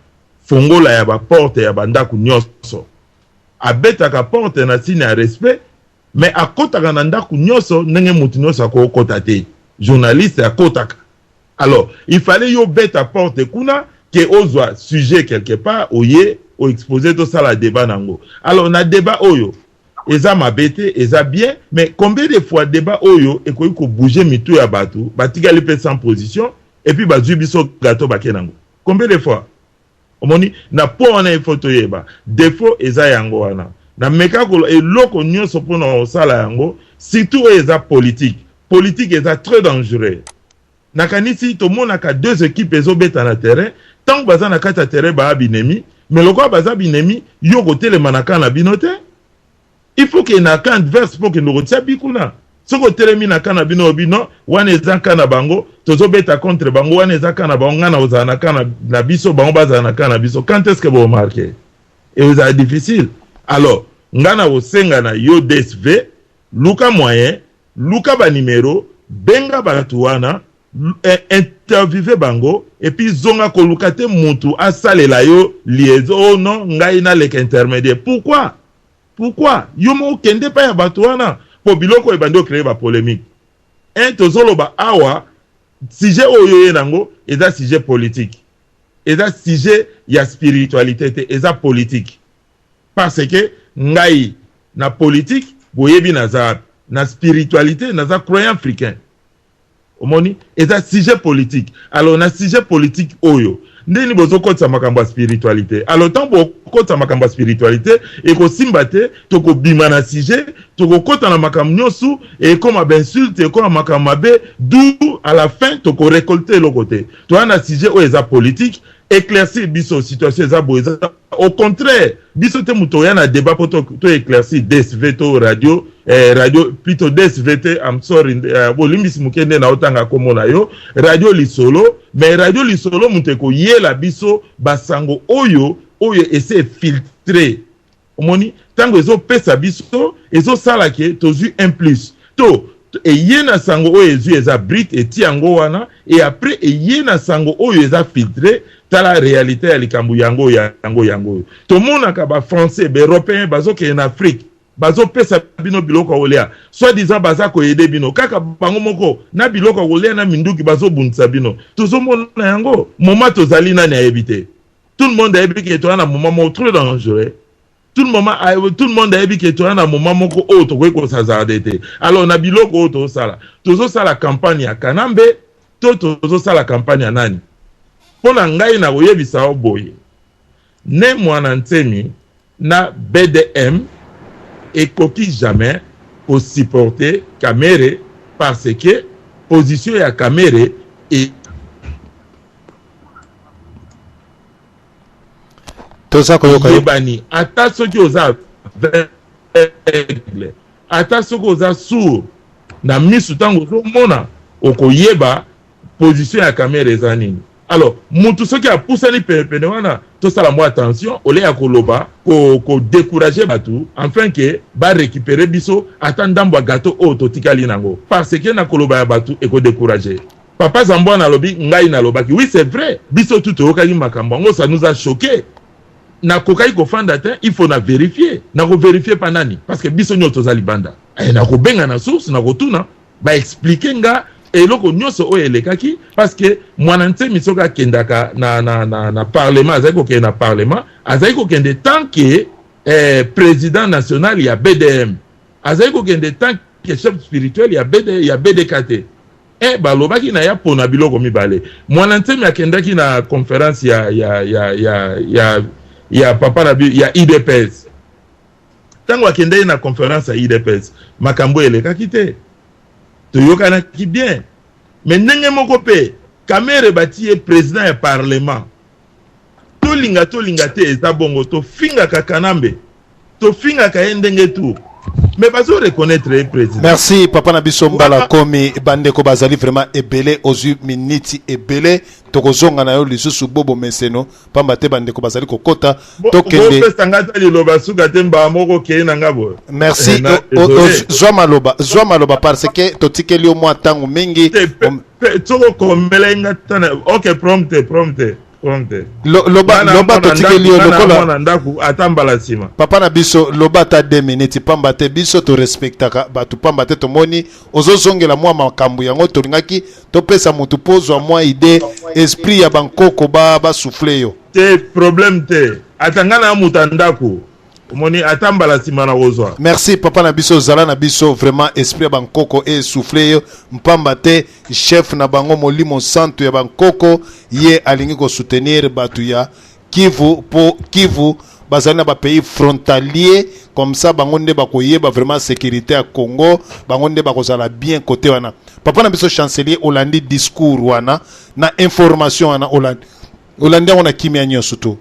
S8: fongola ya baporte ya bandako nyonso. Abetaka porte na signe ya respect, mais akɔtaka na ndako nyonso ndenge motu nyonso akokɔta te. Journaliste akɔtaka. Alors il fallait yo beta porte kuna ke ozwa sujet quelque part, oye oexpose, tosala débat nango. Alors na débat oyo eza mabe te, eza bien, mais combien de fois débat oyo ekoki kobouge mitu ya bato batikali mpe sans position, et puis bazwi biso gâteau bake nango? Combien de fois? Omoni, na po wana il faut toyeba défaut eza yango wana. Nameka eloko nyonso mpona kosala yango, surtout oyo eza politique. Politique eza très dangereux. Nakanisi tomonaka deux équipes ezobeta na terrain. Ntango baza na kati ya terrain, baya binemi, mais lokola baza binemi, yo kotelema na camp na bino te. Il faut ke na camp adverse mpo kende kotia bi kuna. Soki otelemi na camp na bino, obi non, wana eza camp na bango, tozobeta contre bango, wana eza camp na bango, ngai na kozala na camp na biso, bango bazala na camp na biso, quand est ce que bomarke? Ezala difficile. Alors ngai na kosenga na yo DSV, luka moyen, luka banimero, benga bato wana, interviewe bango, et puis zonga. Koluka te mutu asalela yo liaison. Oh non, ngai naleka intermédiaire, pourquoi? Pourquoi? Yo moko okende epai ya bato wana, mpo biloko ebandi ocreye bapolémique. Un, tozoloba awa, sujet oyo ye nango eza sujet politique, eza sujet ya spiritualité te, eza politique. Parce que ngai na politique, boyebi naza na spiritualité, naza croyant africain. Omoni, eza sujet politique. Alors na sujet politique oyo, ndeni bozokotisa makambo ya spiritualité? Alors ntango bokotisa makambo ya spiritualité, ekosimba te. Tokobima na sujet, tokokɔta na makambo nyonso, ekóma bainsulte, ekóma makambo mabe, du à la fin tokorécolte eloko te. Toya na sujet oyo eza politique, éclaircir biso situation eza boye. Eza au contraire biso te moto oya na débat mpo to éclaircir DSV to radio, radio plutôt DSV te, I'm sorry, bolimbisi moke nde na otanga kombo na yo, Radio Lisolo. Mais Radio Lisolo moto ekoyela biso basango oyo ese filtré. Omoni, ntango ezopesa biso, ezosala ke tozwi un plus to eye na sango oyo ezwi eza brut, eti yango wana, et après eye na sango oyo eza filtré. Tala réalité ya likambo yango, yango oyo tomonaka bafrançais, baeuropéen bazokende na Afrique, bazopesa bino biloko ya kolia, soit disant baza koaider bino, kaka bango moko na biloko ya kolia na minduki bazobundisa bino. Tozomona yango. Moment tozali, nani ayebi te? Tout le monde ayebi ke toza na moment moko trop dangereux. Tout le monde ayebi ke toza na moment moko oyo tokoki kosazarde te. Alors na biloko oyo tozosala, tozosala campagne ya Kanambe to tozosala campagne ya nani? Mpo na ngai, na koyebisa yo boye, Ne Muanda Nsemi na BDM ekoki jamais kosupporter Kamerhe, parce que position ya Kamerhe e
S2: Toza koyoka yo.
S8: Eyebani. Ata soki oza aveugle, ata soki oza sourd na misu, ntango ozomona, okoyeba position ya Kamerhe eza nini. Alors mutu soki apusani penepene wana, tosala mwa attention ole ya koloba, kodécourage bato, enfin ke barécupere biso ata ndambo ya gâteau oyo totikali nango, parce que na koloba ya bato ekodécourage. Papa Zambwana alobi, ngai nalobaki, oui, c'est vrai, biso tu toyokaki makambo yango, ça nous a choqué. Nakokaki kofanda te, il faut na verifier. Nako verifier pa nani? Parce que biso nionso toza libanda. Eh, nakobenga na source, nakotuna, ba expliquer nga eloko nionso oyo elekaki, parce que Mwana Nsemi soki akendaka na, na, na, na parlement, azali kokende na parlement, azali kokende tant que eh, president national ya BDM. Azali kokende tant que chef spirituel ya BD, ya BDK te. Eh balobaki na ya pona biloko mibale. Mwana Nsemi akendaki na conference ya ya ya ya ya ya papa na bi ya UDPS. Tango akendaki na conference ya UDPS, makambo elekaki te. Toyokanaki bien. Mais ndenge moko pe Kamerhe batie ye president ya parlement. Tolinga tolinga te eza bongo tofingaka Kanambe. Tofingaka ye ndenge tout mais bazo reconnaitre ye president.
S2: Merci papa na biso mbala komi bandeko bazali vraiment ebele ozui miniti ebele tokozonga na yo lisusu bobo meseno pamba te bandeko bazali kokota tokende
S8: bopesa nga ata liloba suka te mbala moko okei na nga boye.
S2: Merci eh, zwa maloba zwa maloba parce que totikeli yo mwa ntango mingi.
S8: Soki okomelaki nga tana ok prompt prompt.
S2: Loba loba totikeli yo lokola
S8: mwana ndako ata mbala nsima.
S2: Papa na biso loba ata 2 minutes pamba te biso to respectaka bato pamba te tomoni ozozongela mwa makambo yango tolingaki topesa motu mpo ozwa mwa idee esprit ya bankoko ba ba souffle yo.
S8: Te problème te ata nga na moto ya ndako omoni ata mbala nsima na kozwa.
S2: Merci papa na biso zala na biso vraiment esprit ya bankoko e souffle yo mpamba te chef na bango molimo santu ya bankoko ye alingi ko soutenir bato ya Kivu po Kivu bazali na ba pays frontalier comme ça bango nde bakoyeba vraiment sécurité ya Congo bango nde bakozala bien côté wana papa na biso chancelier olandi discours wana na information wana olandi olandi yango na kimia nyonso to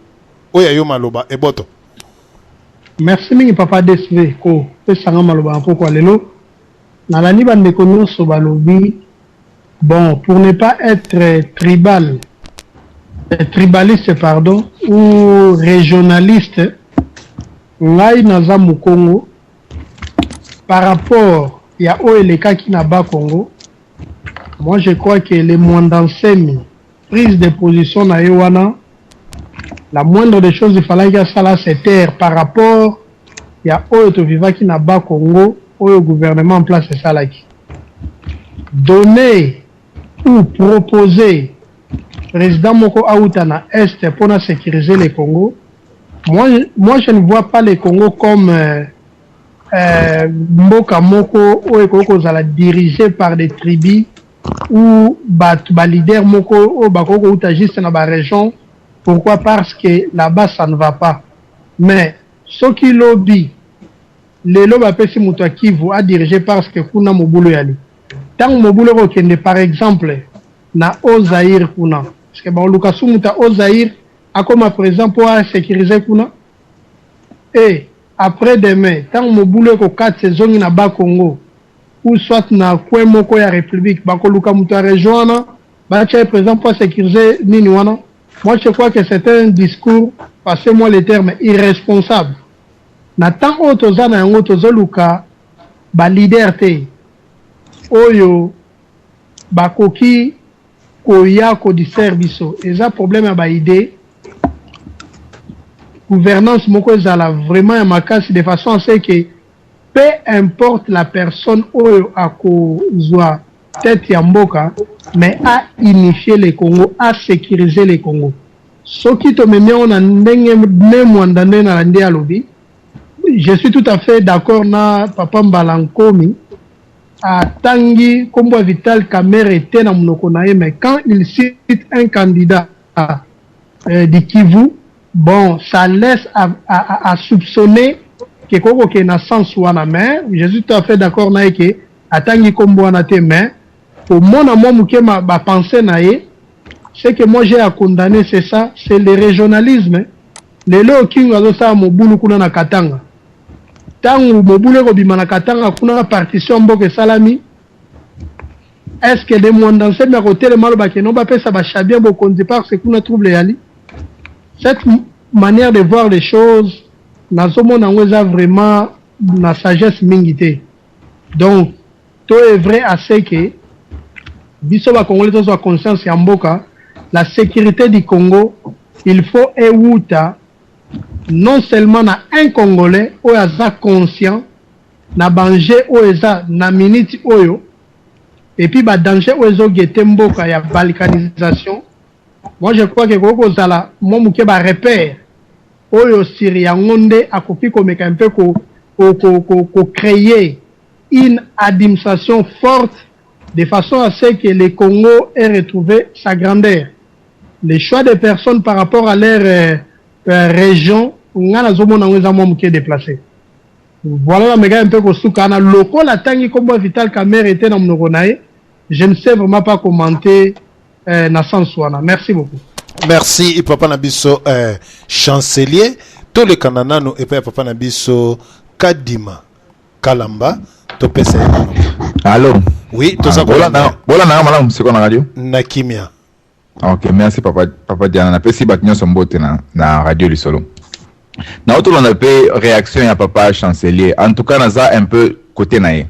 S2: oyo ya yo maloba eboto.
S9: Merci mingi papa DSV ko pesa nga maloba na pokwa lelo. Nalandi ba ndeko nionso balobi bon pour ne pas etre tribal tribaliste pardon ou regionaliste ngai naza mukongo par rapport ya oyo elekaki na bas Congo moi je crois que le Muanda Nsemi prise de position na ye wana la moindre des choses il fallaki asala se taire par rapport ya oyo to vivaki na bas Congo oyo gouvernement en place esalaki donner ou proposer president moko awuta na est pona securiser le Congo moi, moi je ne vois pas le Congo comme euh, euh, mboka moko oyo ekoki kozala dirige par des tribus ou batu ba leader moko oyo bakoki kowuta juste na ba region pourquoi parce que là bas ça ne va pas mais soki lobi lelo bapesi moto ya Kivu a diriger parce que kuna mobulu eyali tango mobulu ekokende par exemple na haut Zaïre kuna parce que bakoluka su moto ya haut Zaïre akoma president po a securiser kuna et après demain tango mobulu ekokatisa ezongi na bas Congo ou soit na coin moko ya republique bakoluka moto ya region wana batia ye president po a securiser nini wana moi je crois que c'est un discours passez moi le terme irresponsable na temps oyo toza na yango tozoluka ba leader te oyo bakoki koya ko distraire biso eza problème ya ba idee gouvernance moko ezala vraiment ya makasi de façon à ce que Peu importe la personne oyo ako zua tete ya mboka mais a unifier le Congo, a securiser le Congo. Soki to memi yango na ndenge Ne Muanda nde na nde alobi, je suis tout à fait d'accord na papa Mbala Nkomi, atangi kombo ya Vital Kamerhe te na munoko na ye mais quand il cite un candidat du Kivu, Bon ça laisse à, à, à soupçonner que ekoki kokende na sens wana mais je suis tout à fait d'accord na ye ke atangi kombo wana te mais komona mwa moke ba pensee na ye ce que moi j'ai à condamner c'est ça c'est le régionalisme lelo oyo Kingo azosala mobulu kuna na Katanga ntango mobulu ekobima na Katanga kuna partition mboka esalami Est ce que de Muanda Nsemi akotelema aloba ke non bapesa ba Chabien bokonzi parce que kuna trouble eyali? Cette manière de voir les choses nazomona yango eza vraiment na sagesse mingi te. Donc to evrer à ce que biso ba Congolais tozwa conscience ya mboka, la securite du Congo il faut ewuta. non seulement na un congolais oyo aza conscient na ba enjeux oyo eza na minute oyo et puis ba dangers oyo ezo guetter mboka ya balkanisation, moi je crois que ekoki kozala mwa moke ba repères oyo sur yango nde akoki komeka un peu ko ko ko ko ko creer une administration forte de façon à ce que le Congo ait retrouvé sa grandeur. Le choix des personnes par rapport à leur euh, euh, region nga nazomona yango eza mwa moke déplacé. Voilà na meka un peu kosuka wana lokola atangi kombo ya Vital Kamerhe te na monoko na ye, je ne sais vraiment pas commenter euh, na sens wana. Merci beaucoup.
S2: Merci papa na biso euh, chancelier tolekana nanu epai ya papa na biso Kadima Kalamba topesa ye maloba.
S10: Allo.
S2: Oui, toza
S10: ah, kolanda. Bolanda nga malamu siko na radio.
S2: Na kimia.
S10: Ok, merci papa papa Diana. Napesi bato nyonso mbote na, na radio lisolo. Na otolanda pe réaction ya papa chancelier. En tout cas naza un peu côté na ye.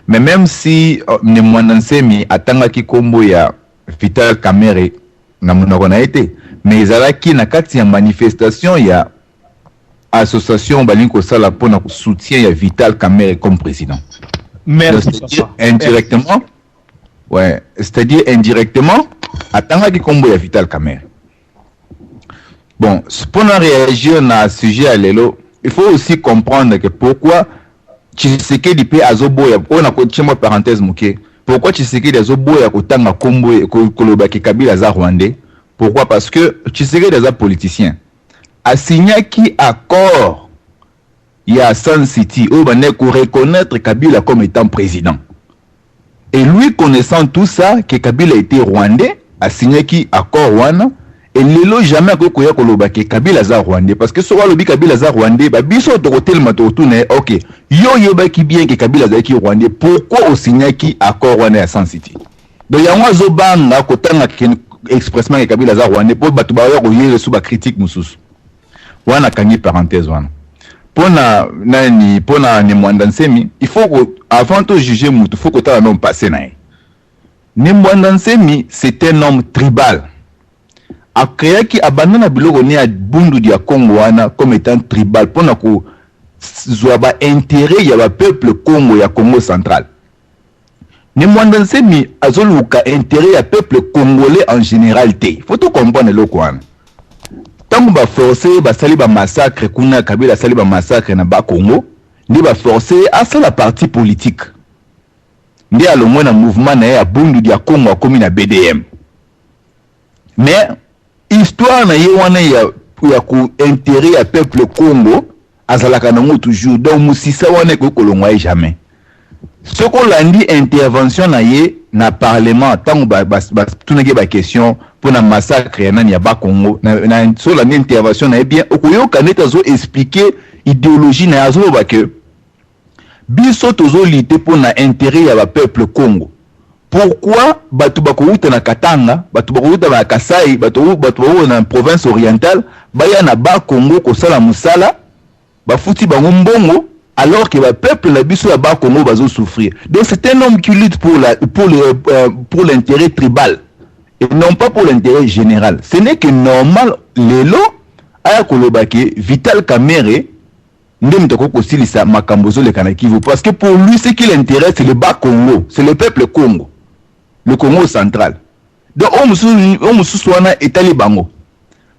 S10: Mais même si euh, Ne Mwanda Nsemi atangaki kombo ya Vital Kamerhe na monoko na ye te, mais ezalaki na kati ya manifestation ya association balingi kosala mpo na soutien ya Vital Kamerhe comme président.
S1: Merci.
S10: C'est-à-dire indirectement, ouais, c'est-à-dire indirectement atangaki kombo ya Vital Kamerhe. Bon, pour réagir na sujet ya lelo, il faut aussi comprendre que pourquoi Tshisekedi pe azoboya, oyo na kotia mwa parenthèse moke, pourquoi Tshisekedi azoboya kotanga kombo koloba ke Kabila aza rwandais? Pourquoi? Parce que Tshisekedi aza politicien. Asignaki accord ya Sun City oyo bandaki ko reconnaître Kabila comme étant président. Et lui connaissant tout ça que Kabila était rwandais, asignaki accord wana et lelo jamais akoki koya koloba que Kabila aza rwandais parce que soki alobi Kabila aza rwandais ba biso tokotelema tokotuna ye ok yo oyebaki bien que Kabila azalaki rwandais pourquoi osignaki accord wana ya Sun City? Donc yango azobanga kotanga que expressement que Kabila aza rwandais po bato baya koyela su ba critique mosusu. Wana nakangi parenthèse wana. Pona nani pona Ne Muanda Nsemi il faut ko avant to juger mutu faut kotala nanu passe na ye. Ne Muanda Nsemi c'est un homme tribal. A creaki abanda na biloko ne ya Bundu dia Kongo wana comme etant tribal pona ko zua ba interet ya ba peuple Kongo ya Kongo central. Ne Muanda Nsemi azoluka interet ya peuple congolais en general te. Faut to comprendre eloko wana. Tango ba forcer ye basali ba massacre kuna Kabila asali ba massacre na bas Congo nde ba forcer ye asala parti politique. Nde alongwe na mouvement na ye ya Bundu dia Kongo akomi na BDM. Mais histoire na ye wana ya ya ko interet ya peuple Congo azalaka nango toujours donc musisa wana ekoki kolongwa ye jamais. Soki olandi intervention na ye na parlement tango ba ba tunaki ye ba question pona massacre ya nani ya bas Congo na, na soki olandi intervention na ye bien okoyoka neti azo expliquer ideologie na ye azoloba que Biso tozo lutter pona interet ya ba peuple Kongo. Pourquoi batu bakowuta na Katanga, batu bakowuta na Kasai, batu bakowuta na province orientale baya na bas Congo kosala musala, bafuti bango mbongo alors que ba peuple na biso ya bas Congo bazo souffrir. Donc c'est un homme qui lutte pour la pour le pour l'interet tribal et non pas pour l'interet general. Ce n'est que normal lelo aya koloba que Vital Kamerhe nde moto akoki kosilisa makambo ezoleka na Kivu parce que pour lui ce qui l'intéresse c'est le bas Congo, c'est le peuple Congo, le Congo central. Donc oyo mosusu oyo mosusu wana etali bango.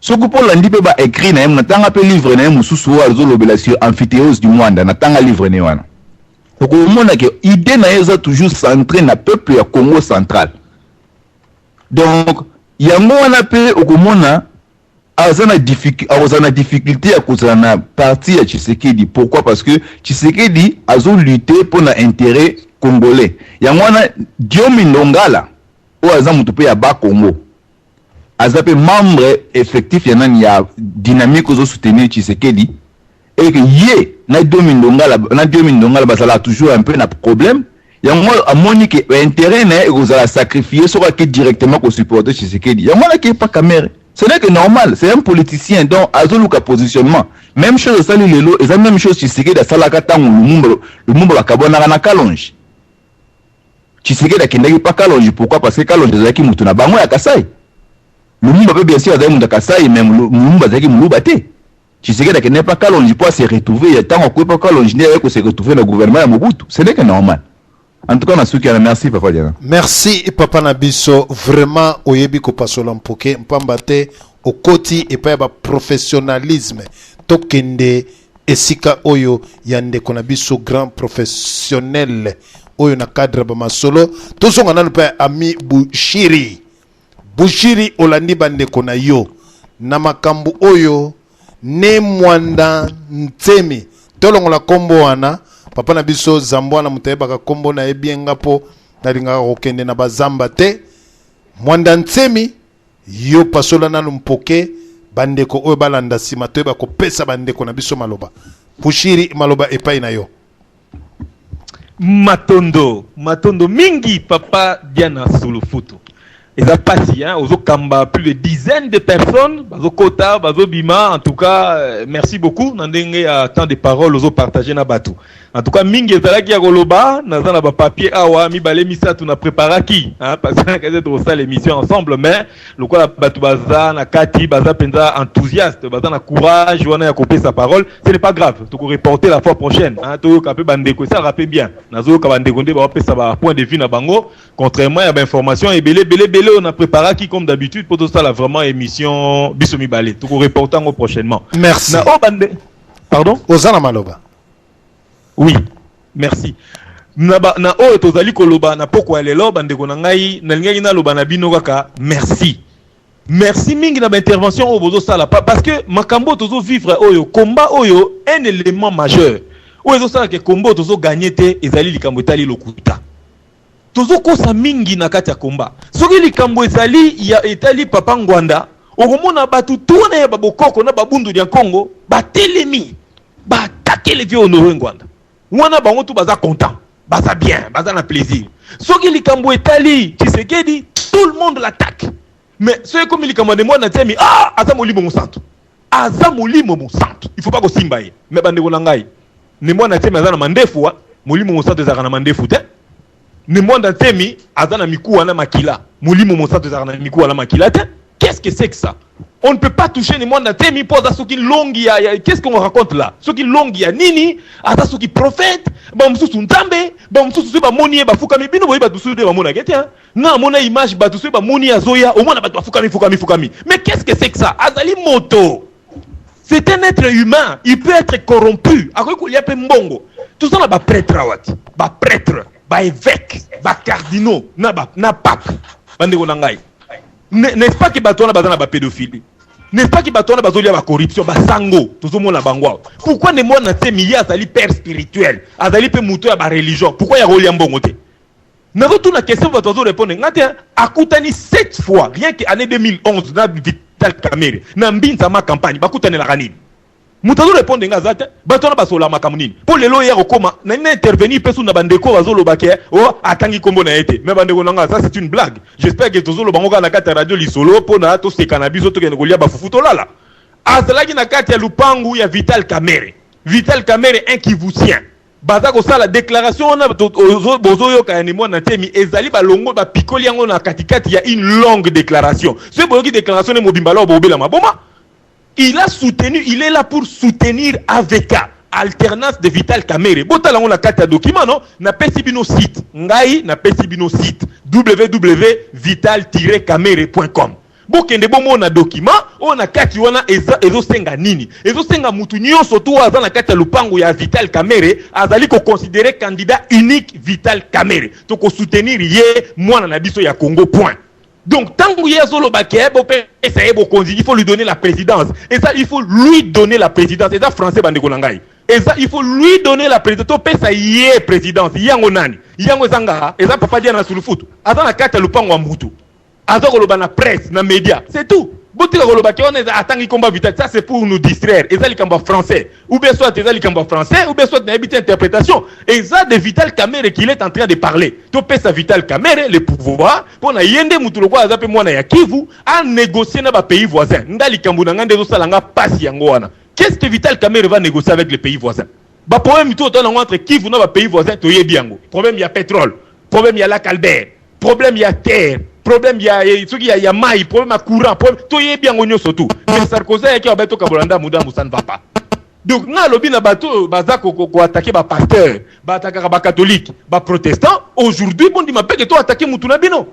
S10: Soki mpo olandi mpe ba écrit na ye, natanga mpe livre na ye mosusu oyo azolobela sur amphithéose du Mwanda, natanga livre na ye wana, okomona ke idée na ye eza toujours centré na peuple ya Congo central. Donc yango wana mpe okomona aza na akozala na difficulte ya kozala na parti ya Tshisekedi pourquoi parce que Tshisekedi azo lutter pona interet congolais yango wana Diomi Ndongala oyo aza moto pe ya bas Congo aza pe membre effectif ya nani ya dynamique ozo soutenir Tshisekedi et que ye na Diomi Ndongala na Diomi Ndongala bazalaka toujours un peu na problème yango amoni ke intérêt na ye ekozala sacrifier soki ake directement ko supporter Tshisekedi yango wana ake pa Kamerhe ce n'est que normal c'est un politicien donc azoluka positionnement même chose asali lelo eza même chose Tshisekedi asalaka ntango Lumumba Lumumba bakabwanaka na Kalonji Tshisekedi akendaki pa Kalonji pourquoi parce que Kalonji azalaki moto na bango ya Kasai Lumumba pe bien sûr azalaki moto ya Kasai mais Lumumba azalaki moluba te. Tshisekedi akende pa Kalonji po a se retrouver ya tango akoyi pa Kalonji nde aye ko se retrouver na gouvernement ya Mobutu ce n'est que normal en tout cas na suki wana merci papa Diana.
S2: Merci papa na biso vraiment oyebi kopasola mpoke mpamba te okoti epai ya ba professionnalisme tokende esika oyo ya ndeko na biso grand professionnel oyo na cadre ba masolo tozonga nanu mpe ami Bushiri Bushiri olandi ba ndeko na yo na makambu oyo Ne Muanda Nsemi tolongola kombo wana papa na biso Zambwana moto ayebaka kombo na ye bien nga po nalingaka kokende na ba zamba te Muanda Nsemi yo pasola nanu mpoke ba ndeko oyo balanda sima toyeba kopesa ba ndeko na biso maloba Bushiri maloba epai na yo.
S1: Matondo, matondo mingi papa Diana Sulufutu. Eza pasi hein, ozo kamba plus de dizaines de personnes, bazo kota, bazo bima, en tout cas euh, merci beaucoup na ndenge ya temps de parole ozo partager na batu. En tout cas mingi ezalaki ya koloba, naza na ba papier awa mibale misato na preparaki hein, parce que na tokosala émission ensemble mais lokola bato baza na kati baza mpenza enthousiaste baza na courage wana ya kopesa parole ce n'est pas grave tokoreporter la fois prochaine hein, toyoka mpe bandeko esalaka mpe bien nazoyoka bandeko nde baopesa ba point de vue na bango contrairement ya bainformation ebele ebele ebele oyo na préparaki comme d'habitude mpo tosala vraiment émission biso mibale tokoreporte yango prochainement.
S2: Merci.
S1: Na oyo bande pardon,
S2: oza na maloba.
S1: Oui, merci. Na, ba, na oyo tozali koloba na pokwa ya lelo bandeko na ngai, nalingaki naloba na bino kaka merci. Merci mingi na ba intervention oyo bozosala pa, parce que makambo oyo tozo vivre oyo combat oyo un élément majeur oyo ezosala ke combat oyo tozo gagner te ezali likambo etali lokuta. Tozokosa mingi na kati ya combat. Soki likambo ezali ya etali papa Ngwanda, okomona bato tu wana ya babokoko na babundu ya Congo batelemi ba attaquer le vieux Honore Ngwanda. Wana bango tout baza content, baza bien, baza na plaisir. Soki likambo etali Tshisekedi, tout le monde l'attaque. Mais soki ekomi likambo ya Ne Muanda Nsemi, ah, aza molimo mosantu. Aza molimo mosantu. Il faut pas kosimba ye. Mais bandeko na ngai, Ne Muanda Nsemi aza na mandefu wa, molimo mosantu ezalaka na mandefu te. Ne Muanda Nsemi aza na mikuwa na makila. Molimo mosantu ezalaka na mikuwa na makila te. Qu'est-ce que c'est que ça? On ne peut pas toucher Ne Muanda Nsemi po aza soki longi ya, ya qu'est-ce qu'on raconte là? Soki longi ya nini? Aza soki prophète, ba mosusu nzambe, ba mosusu soki bamoni ye bafukami bino boyebi bato mosusu nde bamonaka te hein? Nga namona image bato soki bamoni ye azoya omona bato bafukami fukami fukami. Mais qu'est-ce que c'est que ça? Azali moto. C'est un être humain, il peut être corrompu. Akoki kolia pe mbongo. Toza na ba prêtre awa ti. Ba prêtre, ba évêque, ba cardinaux na ba na pape. Bandeko na ngai. N'est-ce pas que bato wana baza na ba pédophilie? N'est-ce pas que bato wana bazolia ba corruption, ba sango, tozomona bango awa. Pourquoi ne mwana te miye azali père spirituel, azali pe moto ya ba religion, pourquoi ya kolia mbongo te? Nazotuna question bato bazo répondre nga te akutani 7 fois rien que année 2011 na Vital Kamerhe na Mbinza ma campagne bakutanelaka nini? Moto azo répondre nga aza te bato wana basola makambo nini? Po lelo ye akokoma na nini intervenir pe su na bandeko bazoloba ke oh atangi kombo na ye te mais bandeko na nga ça c'est une blague j'espère que tozoloba ngo kaka na kati ya radio lisolo pona toseka na biso tokende kolia ba fufu tolala azalaki na kati ya lupangu ya Vital Kamerhe Vital Kamerhe un kivusien Baza kosala declaration wana bozoyoka ya Ne Muanda Nsemi ezali balongo bapikoli yango na katikati ya une longue declaration. Soki boyoki declaration ne mobimba alors bokobela maboma. Il a soutenu, il est là pour soutenir AVK, alternance de Vital Kamerhe. Botala yango na kati ya document non? Napesi bino site. Ngai napesi bino site www.vital-kamerhe.com. Bokende bomona document oyo na kati wana eza ezosenga nini? Ezosenga mutu nionso tu oyo aza na kati ya lupangu ya Vital Kamerhe azali ko considerer candidat unique Vital Kamerhe. Toko soutenir ye mwana na biso ya Congo point. Donc tangu ye azoloba ke bopesa ye bokonzi il faut lui donner la presidence eza il faut lui donner la presidence eza français bandeko na ngai eza il faut lui donner la presidence topesa ye presidence yango nani yango eza nga eza papa Diana Sulufutu aza na kati ya lupango ya mutu Aza koloba na presse, na media. C'est tout. Botika koloba ke wana eza atangi komba vital. Ça c'est pour nous distraire. Eza likambo ya français. Ou bien soit eza likambo ya français, ou bien soit nayebi te interprétation. Eza de Vital Kamerhe qu'il est en train de parler. Topesa Vital Kamerhe le pouvoir pona ye nde mutu lokola aza pe mwana ya Kivu a négocier na ba pays voisins. Nga likambo na nga nde ezosala nga pasi yango wana. Qu'est-ce que Vital Kamerhe va négocier avec les pays voisins? Ba problème tout oto nango entre Kivu na ba pays voisins toyebi yango. Problème ya pétrole, problème ya lac Albert, problème ya terre. problème ya soki ya, ya mai, problème ya courant, problème toyebi yango nyonso tout. Mais Sarkozy ayaki awa, tokabola ndambu ndambu, ça ne va pas. Donc nga alobi na bato oyo baza koattaquer bapasteur, baattaquaka bacatholique, baprotestant, aujourd'hui bondima mpe ke to attaquer mutu na bino.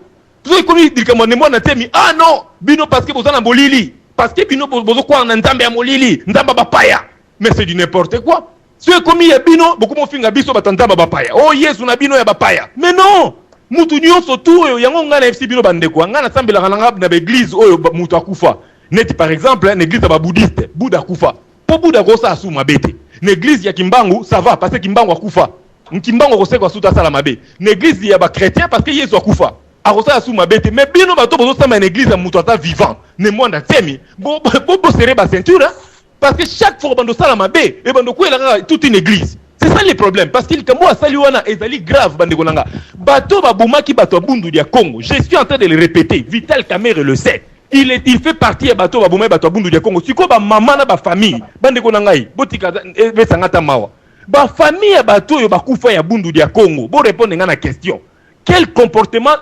S1: Soki ekomi likambo ne Muanda Nsemi, ah non, bino parce que boza na molili, parce que bino bozokwaka na nzambe ya molili, nzambe ya bapaya. Mais c'est du n'importe quoi. So ekomi ya bino, bokomi ofinga biso bato ya nzambe ya bapaya, o Yesu na bino ya bapaya. Mais non, mutu nyonso tu oyo yango ngai nayebisi bino, bandeko, ngai nasambelaka na nga na baeglise oyo mutu akufa, neti par exemple na église ya babouddhiste, Bouddha akufa, mpo Bouddha akosala su mabe te. Na église ya Kimbangu, ça va, parce que Kimbangu akufa, Kimbangu akosekwa su te asala mabe. Na église ya bachrétien, parce que Yesu akufa, akosala su mabe te. Mais bino bato bozosamba na église ya moto aza vivant, ne Muanda Nsemi, boserrer baceinture, parce que chaque fois bando osala mabe, ebando koyela kaka toute une église. C'est ça le problème, parce que likambo asali wana ezali grave. Bandeko na nga, bato babomaki bato ya Bundu ya Congo, je suis en train de le répéter, Vital Kamerhe le sait, il fait partie ya bato babomaki bato ya Bundu ya Congo. Sikoyo bamama na bafamille, bandeko na ngai, botika ebesanga ata mawa. Bafamille ya bato oyo bakufa ya Bundu ya Congo, borépondre nga na question: quel comportement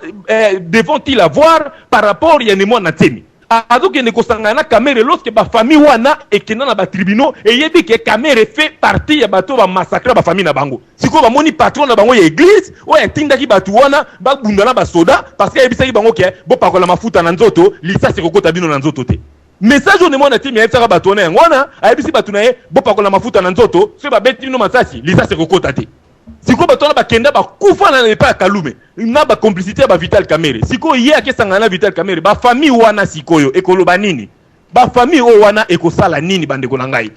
S1: devont-ils avoir par rapport ya Ne Muanda Nsemi azokende kosangana na Kamerhe, lorsque bafamille wana ekenda na batribunaux, eyebi ke Kamerhe fait partie ya bato bamassacre bafamille na bango? Sikoyo bamoni patron na bango ya église oyo atindaki bato wana babunda na basoda, parce que ayebisaki bango ke bopakola mafuta na nzoto, lisasi ekokota bino na nzoto te. Message oyo Ne Muanda Nsemi ayebisaka bato wana, yango wana ayebisi bato na ye: bopakola mafuta na nzoto, soki babeti bino masasi, lisasi ekokota te. Sikoyo bato wana bakenda, bakufa na epai ya Kalume na bacomplicité ya bavital Kamerhe. Sikoyo ye akesangana na Vital Kamerhe, bafamille wana sikoyo ekoloba nini? Bafamille oyo wana ekosala nini? Bandeko na ngai,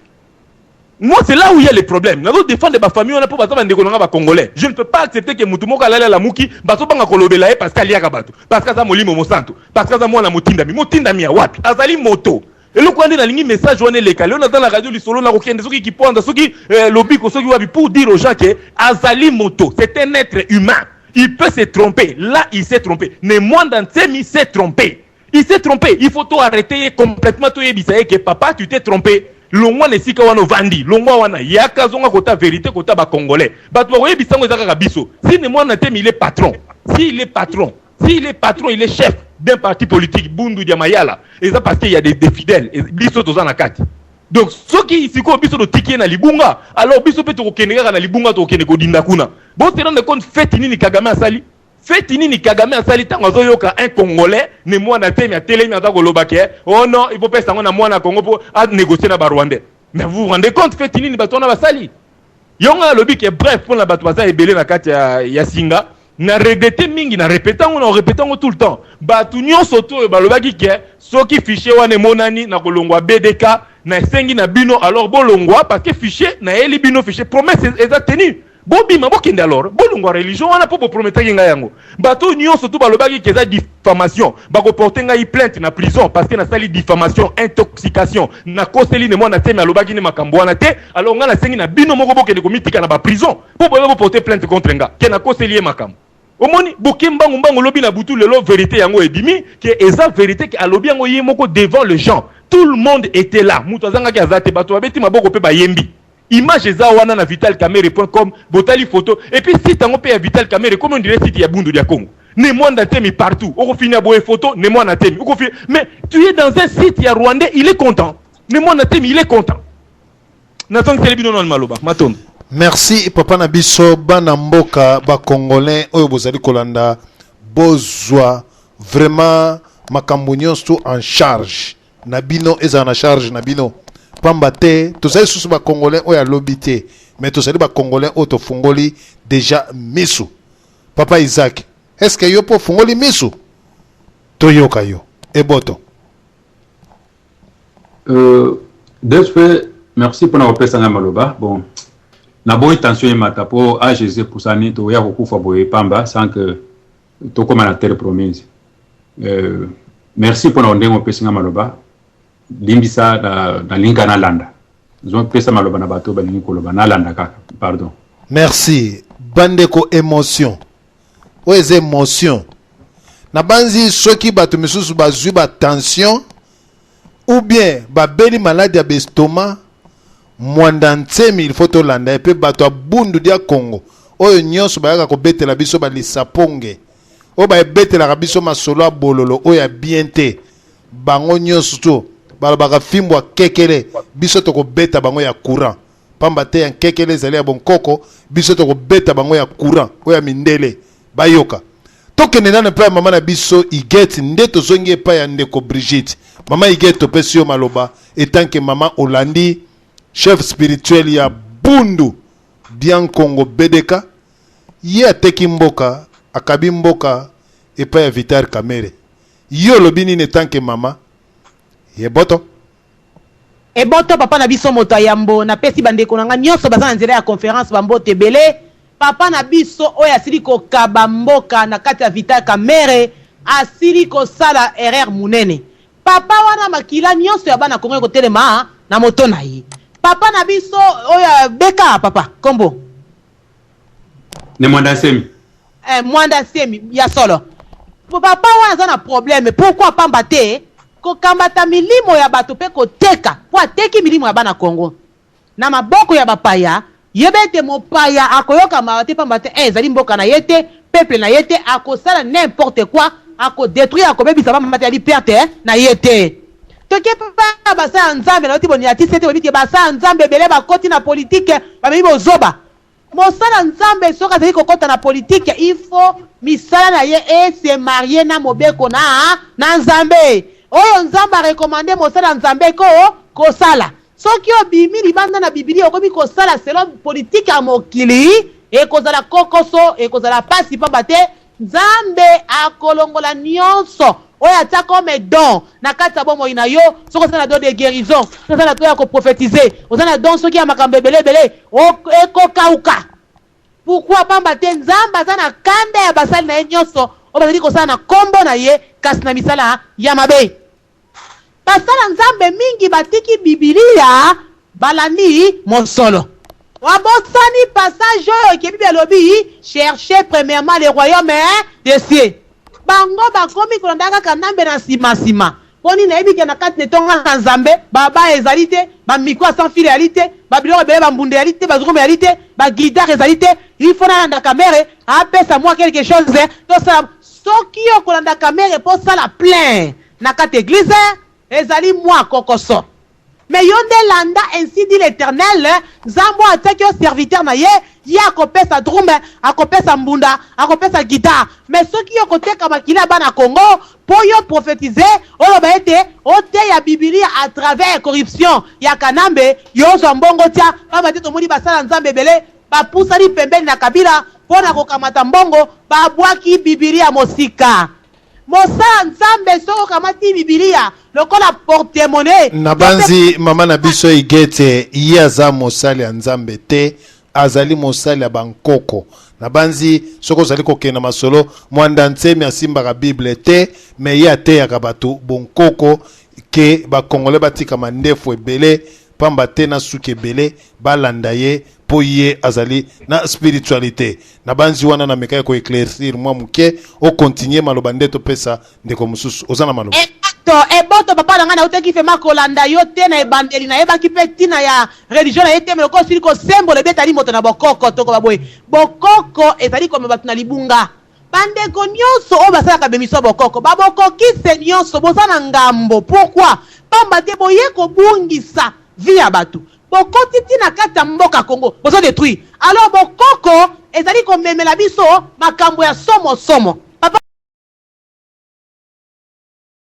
S1: moi, c'est là où il y a le problème. Nazo défendre bafamille wana mpo baza bandeko na ngai bacongolais. Je ne peux pas accepter ke mutu moko alali, alamuki, bazobanga kolobela ye parce que aliaka bato, parce que aza molimo mosantu, parce que aza mwana motindami. Motindami ya wapi? Azali moto. Eloko wana nde nalingi message wana eleka. Lelo naza na radio Lisolo, na kokende soki Kipwanda, soki Lobiko, soki wapi, pour dire aux gens ke azali moto, c'est un être humain, il peut se tromper. Là, il s'est trompé. Ne Muanda Nsemi s'est trompé, il s'est trompé. Il faut to arrêter ye complètement, toyebisa ye ke papa, tu t'es trompé, longwa na esika wana ovandi, longwa wana, yaka zonga kota vérité, kota bacongolais. Bato bakoyebisa yango eza kaka biso. Si Ne Muanda Nsemi, il est patron, s'il est patron, s'il est patron, il est chef d'un parti politique Bundu dia Mayala, eza parce qu'il y a des fidèles. Biso toza na kati. Donc soki sikoyo biso totiki ye na libunga, alors biso mpe tokokende kaka na libunga, tokokende kodinda kuna. Bose rendre compte feti nini Kagame asali, feti nini Kagame asali ntango azoyoka un Congolais, Ne Muanda Nsemi, atelemi, aza koloba ke oh non, il faut pesa yango na mwana Congo mpo anégocier na Barwandais. Mais vous vous rendez compte feti nini bato wana basali? Yongo alobi ke bref, mpona bato baza ebele na kati ya singa, na regretter mingi, na répéter yango, na répéter yango tout le temps. Bato nyonso to oyo balobaki ke soki fichier wana emonani na kolongwa BDK, nasengi na bino alors bolongwa, parce que fichier nayeli bino, fichier, promesse eza tenu, bobima, bokende. Alors bolongwa religion wana mpo boprometaki ngai yango. Bato nyonso to balobaki ke eza diffamation, bakoporte ngai plainte na prison parce que nasali diffamation, intoxication, nakoseli Ne Muanda Nsemi alobaki nde makambo wana te. Alors ngai nasengi na bino moko bokende komitika na baprison mpo boye boporte plainte contre nga ke nakoseli ye makambo. Omoni, boke mbangu mbangu, lobi na butu, lelo vérité yango ebimi ke eza vérité, ke alobi yango ye moko devant le gens, tout le monde était là, moto azangaki aza te, bato babeti maboko mpe bayembi. Image eza wana na vitalkamerhe.com, botali photo. Et puis site yango mpe ya Vital Kamerhe, comme on dirait site ya Bundu ya Congo, Ne Muanda Nsemi partout, okofini boye photo Ne Muanda Nsemi, okofini. Mais tu es dans un site ya Rwandais, il est content, Ne Muanda Nsemi, il est content. Nazongiseli bino nano maloba. Matondo.
S2: Merci, papa na biso. Bana mboka bacongolais oyo bozali kolanda, bozwa vraiment makambo nyonso en charge na bino, ezala na charge na bino, pamba te tozali susu bacongolais oyo alobi te, mais tozali bacongolais oyo tofungoli déjà misu. Papa Isaac, est ce que yo mpo ofungoli misu? Toyoka yo, eboto.
S11: DSP, merci mpona kopesa ngai maloba. Bon, naboyi tension emata mpo age eza epusani, toya kokufa boye pamba sans que tokóma na terre promise. Merci mpona ndenge opesi ngai maloba. Limbisa, nalingi kaka nalanda, zopesa maloba na bato balingi koloba, nalanda kaka, pardon.
S2: Merci, bandeko. Émotion oyo eza émotion. Nabanzi soki bato misusu bazwi batension ou bien babeli maladi ya baestomac, Muanda Nsemi, il faut tolanda ye. Mpe bato ya Bundu dia Congo oyo nyonso bayaka kobetela biso balisaponge. Oyo baebetelaka biso masolo ya bololo oyo ya bien te. Bango nyonso tu balobaka fimbo ya kekele, biso tokobeta bango ya courant. Pamba te ya nkekele ezali ya bonkoko, biso tokobeta bango ya courant oyo ya mindele. Bayoka. Tokende nano epai ya mama na biso Huguette, nde tozongi epai ya ndeko Brigitte. Mama Huguette, topesi yo maloba etant que mama olandi chef spirituel ya Bundu Diankongo BDK. Ye ateki mboka, akabi mboka epai ya Vital Kamerhe. Yo olobi nini etant que mama? Yeboto.
S12: Eboto papa na biso moto ya yambo na pesi ba ndeko na nga nionso baza na nzela ya conference ba mbote ebele papa na biso oyo asili kokaba mboka na kati ya vital kamere asili kosala erreur munene papa wana makila nionso ya bana congo ekotelema na moto na ye papa na biso oyo beka papa kombo
S11: Ne Mwanda Nsemi.
S12: Eh, Mwanda Nsemi ya solo. Papa wana aza na problème pourquoi pamba te kokambata milimo ya bato pe koteka po ateki milimo ya bana Congo na maboko ya bapaya yeba ete mopaya akoyoka mawa te pamba te eh, ezali mboka na ye te peuple na ye te akosala n'importe quoi ako detruire akobebisa pamba te ali perte na ye te toke pa basala ya Nzambe na yoti boniatisi ete boyebi ke basala ya Nzambe ebele bakoti na politique bamemi bozoba Mosala Nzambe soki azali kokota na politique il faut misala na ye e se marier na mobeko na na Nzambe. Oyo Nzambe a recommander mosala Nzambe ko kosala. Soki obimi libanda na Bibilia okomi kosala selon politique ya mokili ekozala kokoso, ekozala pasi pamba te Nzambe akolongola nionso oyo atia comme don na kati ya bomoi na yo, soki oza na don de guerison, soki oza na don ya ko prophetiser, oza na don soki ya makambo ebele ebele, ekokauka. Pourquoi? Pamba te Nzambe aza na kanda ya basali na ye nionso oyo bazali kosala na kombo na ye kasi na misala ya mabe. Basala Nzambe mingi batiki Bibilia balandi mosolo. Wabosani passage oyo ke Bible elobi cherchez premièrement le royaume des cieux. Bango bakomi kolanda kaka Nzambe na sima sima. Po nini nayebi ke na kati na etonga na Nzambe ba ba ezali te, ba micro ya sans fil eyali te, ba biloko ebele ba mbunda eyali te, ba drum eyali te, ba guitare ezali te. Il faut nalanda Kamerhe apesa mua quelque chose tosala. Soki okolanda Kamerhe po osala plein na kati eglise ezali mua kokoso. Mais yo nde landa ainsi dit l'Eternel, Nzambe oyo atiaki yo serviteur na ye, ye akopesa drum, akopesa mbunda, akopesa guitare. Mais soki yo okoteka makila ya bana Congo po yo prophetiser, oloba ete oteya bibilia à travers corruption ya Kanambe, yo ozwa mbongo otia, pamba te tomoni basala Nzambe ebele bapusani pembeni na Kabila po na kokamata mbongo, babwaki bibilia mosika. Mosala Nzambe soki okamati bibilia lokola porte monnaie.
S2: Nabanzi mama na biso Huguette ye aza mosali ya Nzambe te, azali mosali ya bankoko. Nabanzi soki ozali kokende na masolo, Mwanda Nsemi asimbaka Bible te, mais ye ateyaka bato bonkoko ke ba Congolais batika mandefu ebele pamba te na suki ebele balanda ye po ye azali na spiritualite. Nabanzi wana namekaki ko eclaircir mwa moke, o continuer maloba nde topesa ndeko mosusu. Oza na maloba?
S12: Eboto, eboto papa na ngai nautaki vraiment kolanda yo te na ebandeli nayebaki pe tina ya religion na ye te mais lokola osili kosembola ebetali moto na bokoko tokoba boye bokoko ezali komema bato na libunga Bandeko nionso oyo basalaka b'emission ya bokoko, ba bokokiste nionso boza na ngambo pourquoi? Pamba te boye kobungisa vie ya batu, bokoti ti na kati ya mboka Congo bozo detruire, alors bokoko ezali komemela biso makambo ya somo somo.